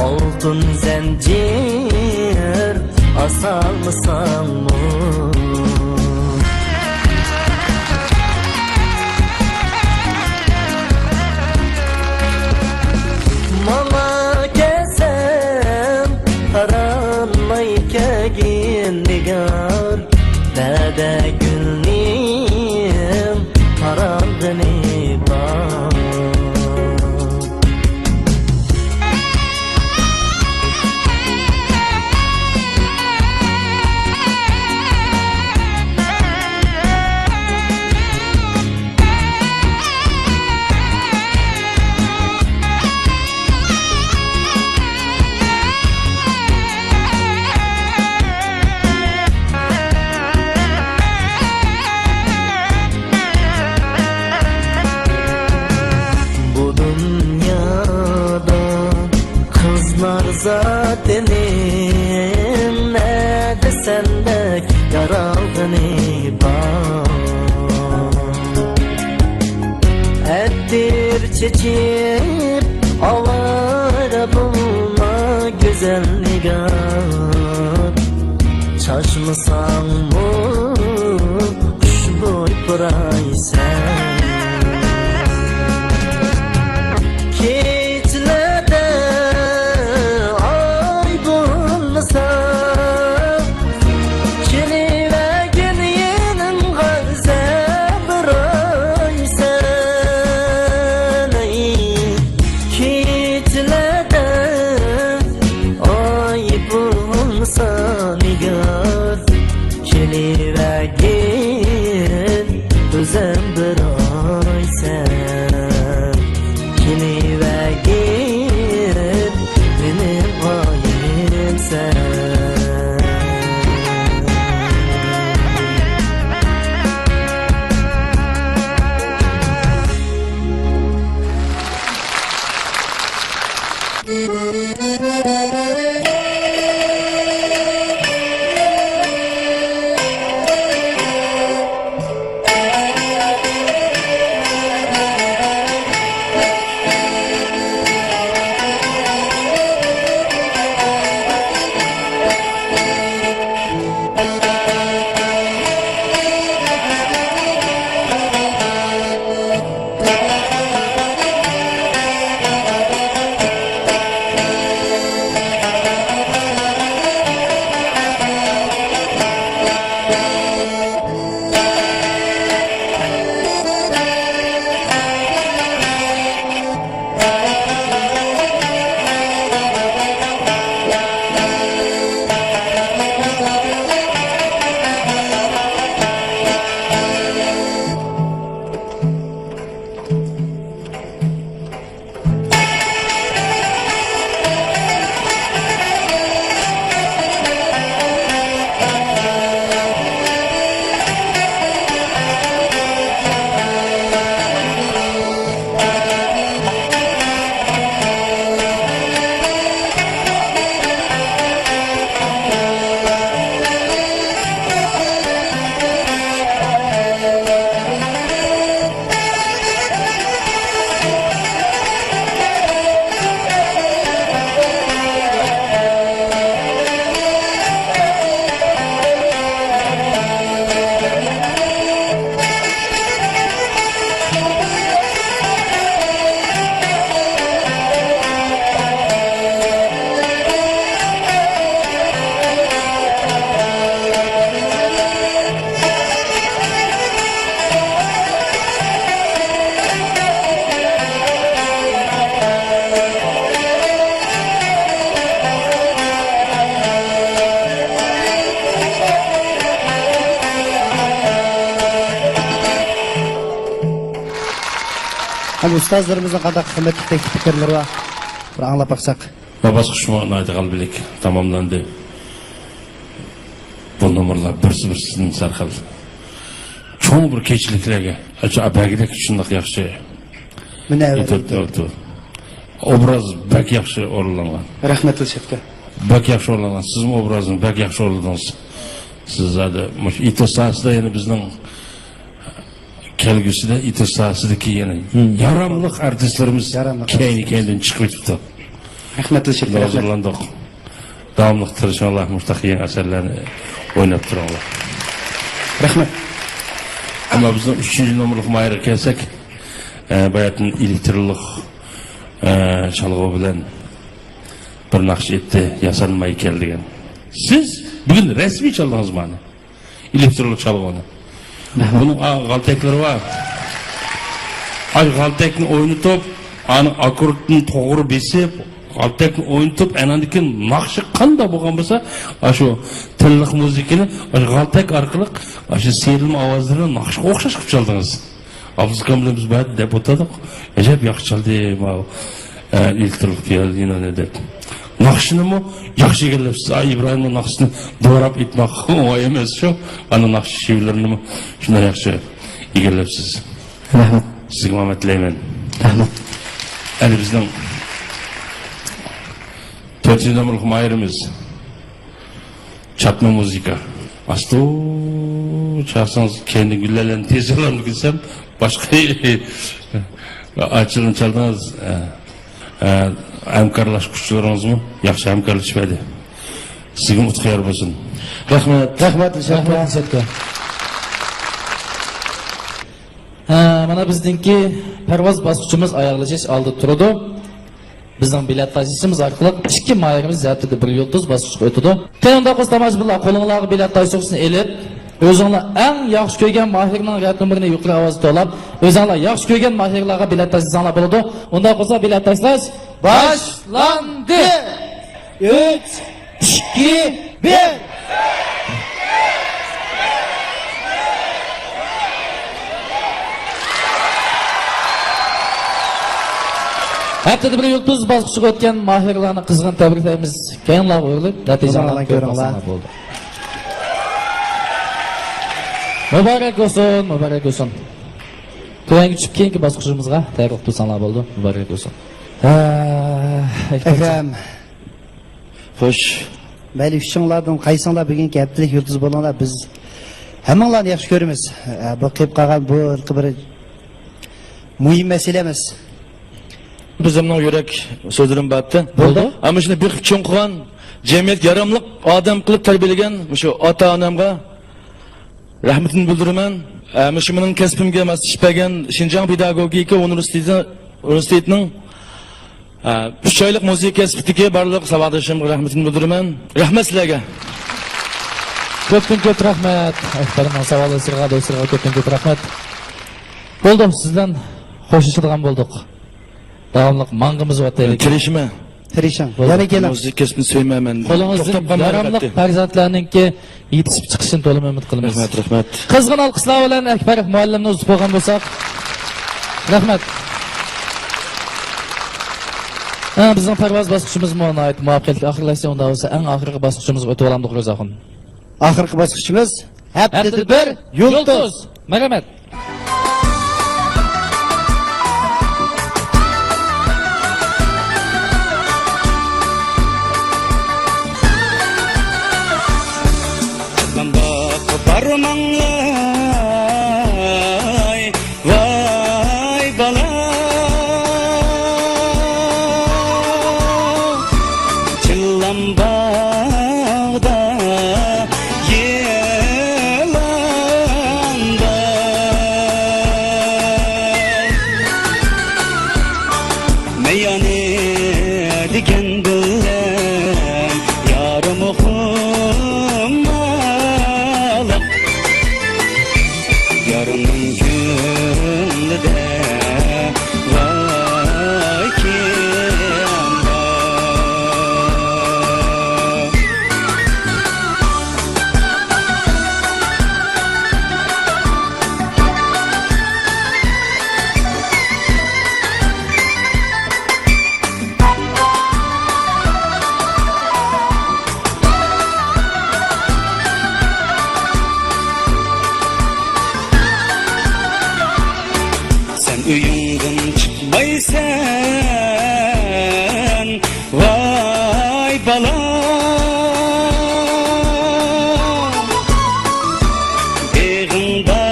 ئالتۇن زەنجىر ئاسالمىساڭمۇ. ماڭا كەلسەم قارالماي كەلگىن نىگار، بەدە گۈلنىڭ قارالغىنى بار. بۇ دۇنيادا قىزلار زاتىنى نەدە سەندەك يارالغىنى بار. ئەتىر چېچىپ ئاۋارە بولما گۈزەل نىگار، چاچمىساڭمۇ خۇشبۇي پۇرايسەن. كېچىلەردە ئاي بولمىسا، كېلىۋەرگىن يېنىمغا زەبرايسەن. ئەي، كېچىلەردە ئاي بولمىسا نىگار، كېلىۋەرگىن ئۆزۈڭ بىر ئايسەن، كېلىۋەرگىن مېنىڭ ئايىمسەن. ھەم ئۇستازلىرىمىزنىڭ قانداق قىممەتلىك تەكلىپ پىكىرلىرى بار؟ بىر ئاڭلاپ باقساق. ۋە باسقۇچمۇ ناھايىتى غەلىبىلىك تاماملاندى. بۇ نومۇرلار بىرسى-بىرسىدىن سەرخىل. چوڭ بىر كېچىلىكلەرگە، ئاشۇ بەگلىك شۇنداق ياخشى. مۇنەۋۋەر ئوبراز بەك ياخشى ئورۇنلانغان. رەھمەت، ئەلشەپكە. بەك ياخشى ئورۇنلانغان. سىزمۇ ئوبرازنى بەك ياخشى ئورۇنلىدىڭىز. سىز زادى مۇشۇ ئېتىز ساھەسىدە يەنە بىزنىڭ كەلگۈسىدە ئېتىز ساھەسىدىكى يەنە ياراملىق ئارتىسلىرىمىز كەينى-كەينىدىن چىقىپ ئۆتۈپتۇ. رەھمەت، تەشەككۈر، رەھمەت. ھۇزۇرلاندۇق. داۋاملىق تىرىشىڭلار، مۇشۇنداق يېڭى ئەسەرلەرنى ئويناپ تۇرۇڭلار. رەھمەت. ئەمما بىزنىڭ ئۈچىنچى نومۇرلۇق ماھىرغا كەلسەك، ئە، باياتىن ئېلېكترونلۇق، ئە، چالغۇ بىلەن بىر ناخشا ئېيتتى، ياسانماي كەل دېگەن. سىز بۈگۈن رەسمىي چالدىڭىز مانا. ئېلېكترونلۇق چالغۇنى. رەھمەت. بۇنىڭ، ئا، غالتەكلىرى بار. ئاي، غالتەكنى ئوينىتىپ، ئانا ئاككوردنى توغرا بېسىپ، غالتەكنى ئوينىتىپ، ئەنەندىن كېيىن ناخشا قانداق بولغان بولسا، ئاشۇ تىللىق مۇزىكىنى ئاشۇ غالتەك ئارقىلىق ئاشۇ سېرىلما ئاۋازلىرىنى ناخشىغا ئوخشاش قىلىپ چالدىڭىز. ئابدۇساكام بىلەن بىز بۇ يەردە دەپ ئولتۇردۇق. ئەجەب ياخشى چالدى، ماۋۇ، ئە، ئېلېكترونلۇق پىيانىنونى دەپ. ناخشىنىمۇ ياخشى ئىگىلەپسىز. ئا، ئىبراھىمنىڭ ناخشىسىنى دوراپ ئېيتماق ئوڭاي ئەمەس شۇ. ئانا ناخشا شېۋىلىرىنىمۇ شۇنداق ياخشى ئىگىلەپسىز. رەھمەت. سىزگە ئامەت تىلەيمەن. رەھمەت. ئەنە بىزنىڭ تۆتىنچى نومۇرلۇق ماھىرىمىز. چاتما مۇزىكا. ئاستۇ چاقسىڭىز كەينىدىن گۈللەرلەرنى تېزىۋالامدۇ دېسەم، باشقا ئاچىلىم چالدىڭىز. ئە، ئە، ھەمكارلاشقۇچىلىرىڭىزمۇ ياخشى ھەمكارلىشىپ بەردى. سىزگىمۇ ئۇتۇق يار بولسۇن. رەھمەت. رەھمەت، رەھمەت. ھە، مانا بىزنىڭكى پەرۋاز باسقۇچىمىز ئاياغلىشىش ئالدىدا تۇرىدۇ. بىزنىڭ بېلەت تاشلىشىمىز ئارقىلىق ئىككى ماھىرىمىز ھەپتىدە بىر يۇلتۇز باسقۇچقا ئۆتىدۇ. تەيياردا قوز تاماشىبىنلار، قولۇڭلارغا بېلەت تاشلىغۇچىسىنى ئېلىپ، ئۆزۈڭلار ئەڭ ياخشى كۆرگەن ماھىرنىڭ رەت نومۇرىنى يۇقىرى ئاۋازدا توۋلاپ، ئۆزۈڭلار ياخشى كۆرگەن ماھىرلارغا بېلەت تاشلىساڭلار بولىدۇ. ئۇنداق بولسا بېلەت تاشلاش باشلاندى! ئۈچ، ئىككى، بىر. ھەپتىدە بىر يۇلتۇز باسقۇچىغا ئۆتكەن ماھىرلارنى قىزغىن تەبرىكلەيمىز. كەينىڭلارغا ئۆرۈلۈپ، نەتىجىڭلارنى كۆرۈڭلار. بولدى. مۇبارەك بولسۇن، مۇبارەك بولسۇن. تۆۋەنگە چۈشۈپ كېيىنكى باسقۇچىمىزغا تەييارلىق تۇرساڭلار بولىدۇ. مۇبارەك بولسۇن. ھە، ئەكرەم. ئەكرەم. خوش. مەيلى، ئۈچۈڭلاردىن قايسىڭلار بۈگۈنكى ھەپتىلىك يۇلتۇز بولۇڭلار، بىز ھەممىڭلارنى ياخشى كۆرىمىز. ئە، بۇ قېلىپ قالغان بۇ بىر مۇھىم مەسىلە ئەمەس. بىزنىڭ يۈرەك سۆزلىرىم بارتى. بولدى. ئەمما شۇنى بېقىپ چوڭ قىلغان، جەمئىيەتكە ياراملىق ئادەم قىلىپ تەربىيەلىگەن مۇشۇ ئاتا-ئانامغا رەھمىتىمنى بىلدۈرىمەن. ئە، مۇشۇ مېنىڭ كەسپىمگە ماسلىشىپ بەرگەن شىنجاڭ پېداگوگىكا ئۇنىۋېرسىتېتى، ئۇنىۋېرسىتېتىنىڭ، ئە، ئۈچ ئايلىق مۇزىكا كەسپىدىكى بارلىق ساۋاقدىشىمغا رەھمىتىمنى بىلدۈرىمەن. رەھمەت سىلەرگە. كۆپتىن كۆپ رەھمەت. ئەكبەرنىڭ ساۋاقداشلىرىغا، دوستلىرىغا كۆپتىن كۆپ رەھمەت. بولدى، سىز بىلەن خوشلىشىدىغان بولدۇق. داۋاملىق ماڭغىمىز ۋەتەنلىك. تىرىشىمەن. تىرىشىڭ. بولدى. يەنە كېلىڭ. مۇزىكا كەسپىنى سۆيمەيمەن. قولىڭىزدىن ياراملىق پەرزەنتلەرنىڭكى يېتىشىپ چىقىشىنى تولىمۇ ئۈمىد قىلىمىز. رەھمەت، رەھمەت. قىزغىن ئالقىشلار بىلەن ئەكبەر مۇئەللىمنى ئۇزىتىپ قويغان بولساق. رەھمەت. ھە، بىزنىڭ پەرۋاز باسقۇچىمىزمۇ ناھايىتى مۇۋەپپەقىيەتلىك ئاخىرلاشتى. ئۇنداق بولسا ئەڭ ئاخىرقى باسقۇچىمىزغا ئۆتۈۋالامدۇق، رىزاخۇن. ئاخىرقى باسقۇچىمىز ھەپتىدە بىر يۇلتۇز. مەرھەمەت. بارماڭلار، ۋاي بالا. چىللام باغدا يىلان بار. مەيانى دېگەن بىلەن يارىمۇ خۇمارلىق. يارنىڭ كۆڭلىدە ۋاي كىم بار؟ سەن ئۆيۈڭدىن چىقمايسەن، ۋاي بالا. بېغىڭدا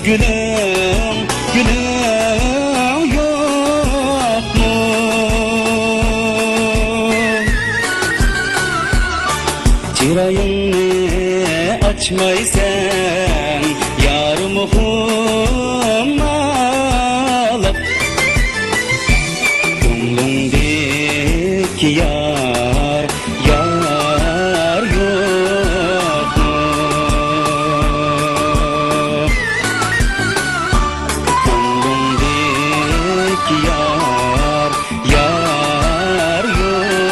گۈلۈڭ، گۈلۈڭ يوقمۇ؟ چىرايىڭنى ئاچمايسەن، يارىمۇ خۇمارلىق. كۆڭلۈڭدىكى يار، يار يوقمۇ؟ كۆڭلۈڭدىكى يار، يار يوقمۇ؟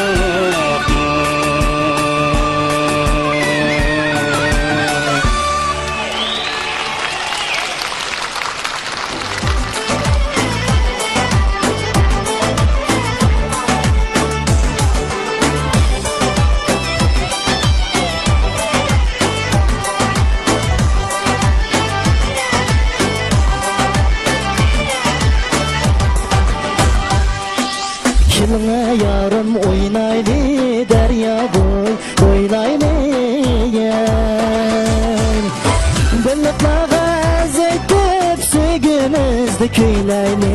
كېلىڭە يارىم ئوينايلى، دەريا بوي بويلايلى. كۈيلەيلى،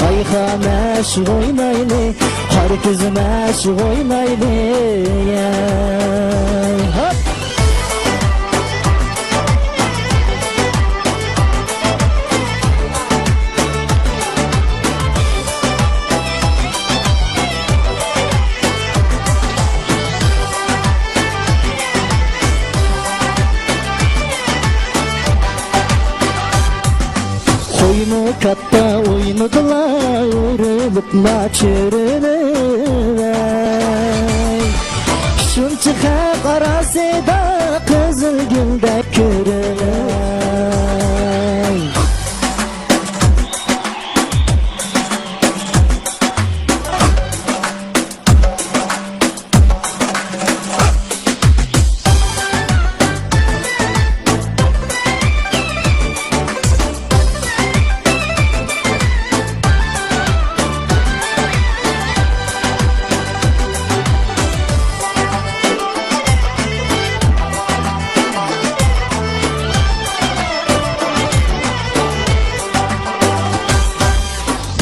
ئايخان ئاشۇق ئوينايلى، قار كۆزۈم ئاشۇق ئوينايلى. ھاپ! قويمۇ كاتتا ئوينىدىلا، ئۇرۇلۇپلا چۆرۈلۈۋەي. شۇنچە خەق ئاراسىدا قىزىل گۈلدەك كۆرۈلۈۋەي.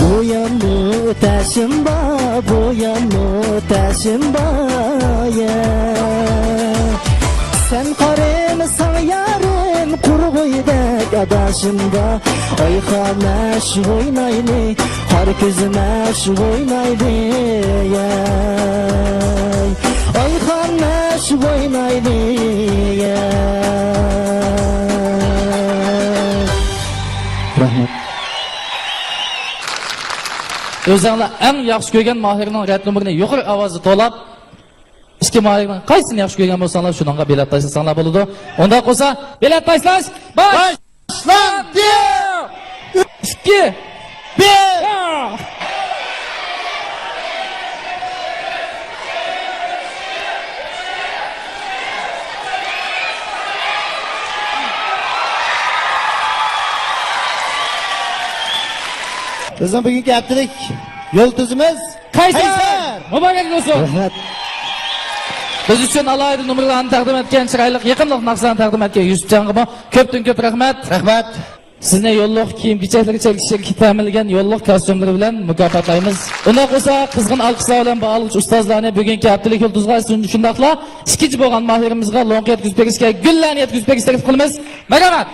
بۇ يانمۇ تەشىم بار، بۇ يانمۇ تەشىم بار، يە. سەن قارىمىساڭ يارىم، قۇرغۇيدەك ئاداشىم بار. ئايخان ئاشۇق ئوينايلى، قار كۆزۈم ئاشۇق ئوينايلى، يە. ئايخان ئاشۇق ئوينايلى، يە. رەھمەت. ئۆزۈڭلار ئەڭ ياخشى كۆرگەن ماھىرنىڭ رەت نومۇرىنى يۇقىرى ئاۋازدا توۋلاپ، ئىككى ماھىرنىڭ قايسىسىنى ياخشى كۆرگەن بولساڭلار، شۇنىڭغا بېلەت تاشلىساڭلار بولىدۇ. ئۇنداق بولسا، بېلەت تاشلاش باشلاندى! ئىككى، بىر! بىزنىڭ بۈگۈنكى ھەپتىلىك يۇلتۇزىمىز قەيسەر! قەيسەر! مۇبارەك بولسۇن! رەھمەت. بىز ئۈچۈن ئالاھىدە نومۇرلارنى تەقدىم ئەتكەن، چىرايلىق، يېقىملىق ناخشىلارنى تەقدىم ئەتكەن يۈسۈپجانغىمۇ كۆپتىن كۆپ رەھمەت. رەھمەت. سىزنى يوللۇق كىيىم-كېچەكلىرى چېكىشلىرىگە تەمىنلىگەن يوللۇق كاستيۇملىرى بىلەن مۇكاپاتلايمىز. ئۇنداق بولسا، قىزغىن ئالقىشلار بىلەن باھالىغۇچى ئۇستازلارنى بۈگۈنكى ھەپتىلىك يۇلتۇزغا، شۇنداقلا ئىككىنچى بولغان ماھىرىمىزغا لوڭقا يەتكۈزۈپ بېرىشكە، گۈللەرنى يەتكۈزۈپ بېرىشكە تەكلىپ قىلىمىز. مەرھەمەت!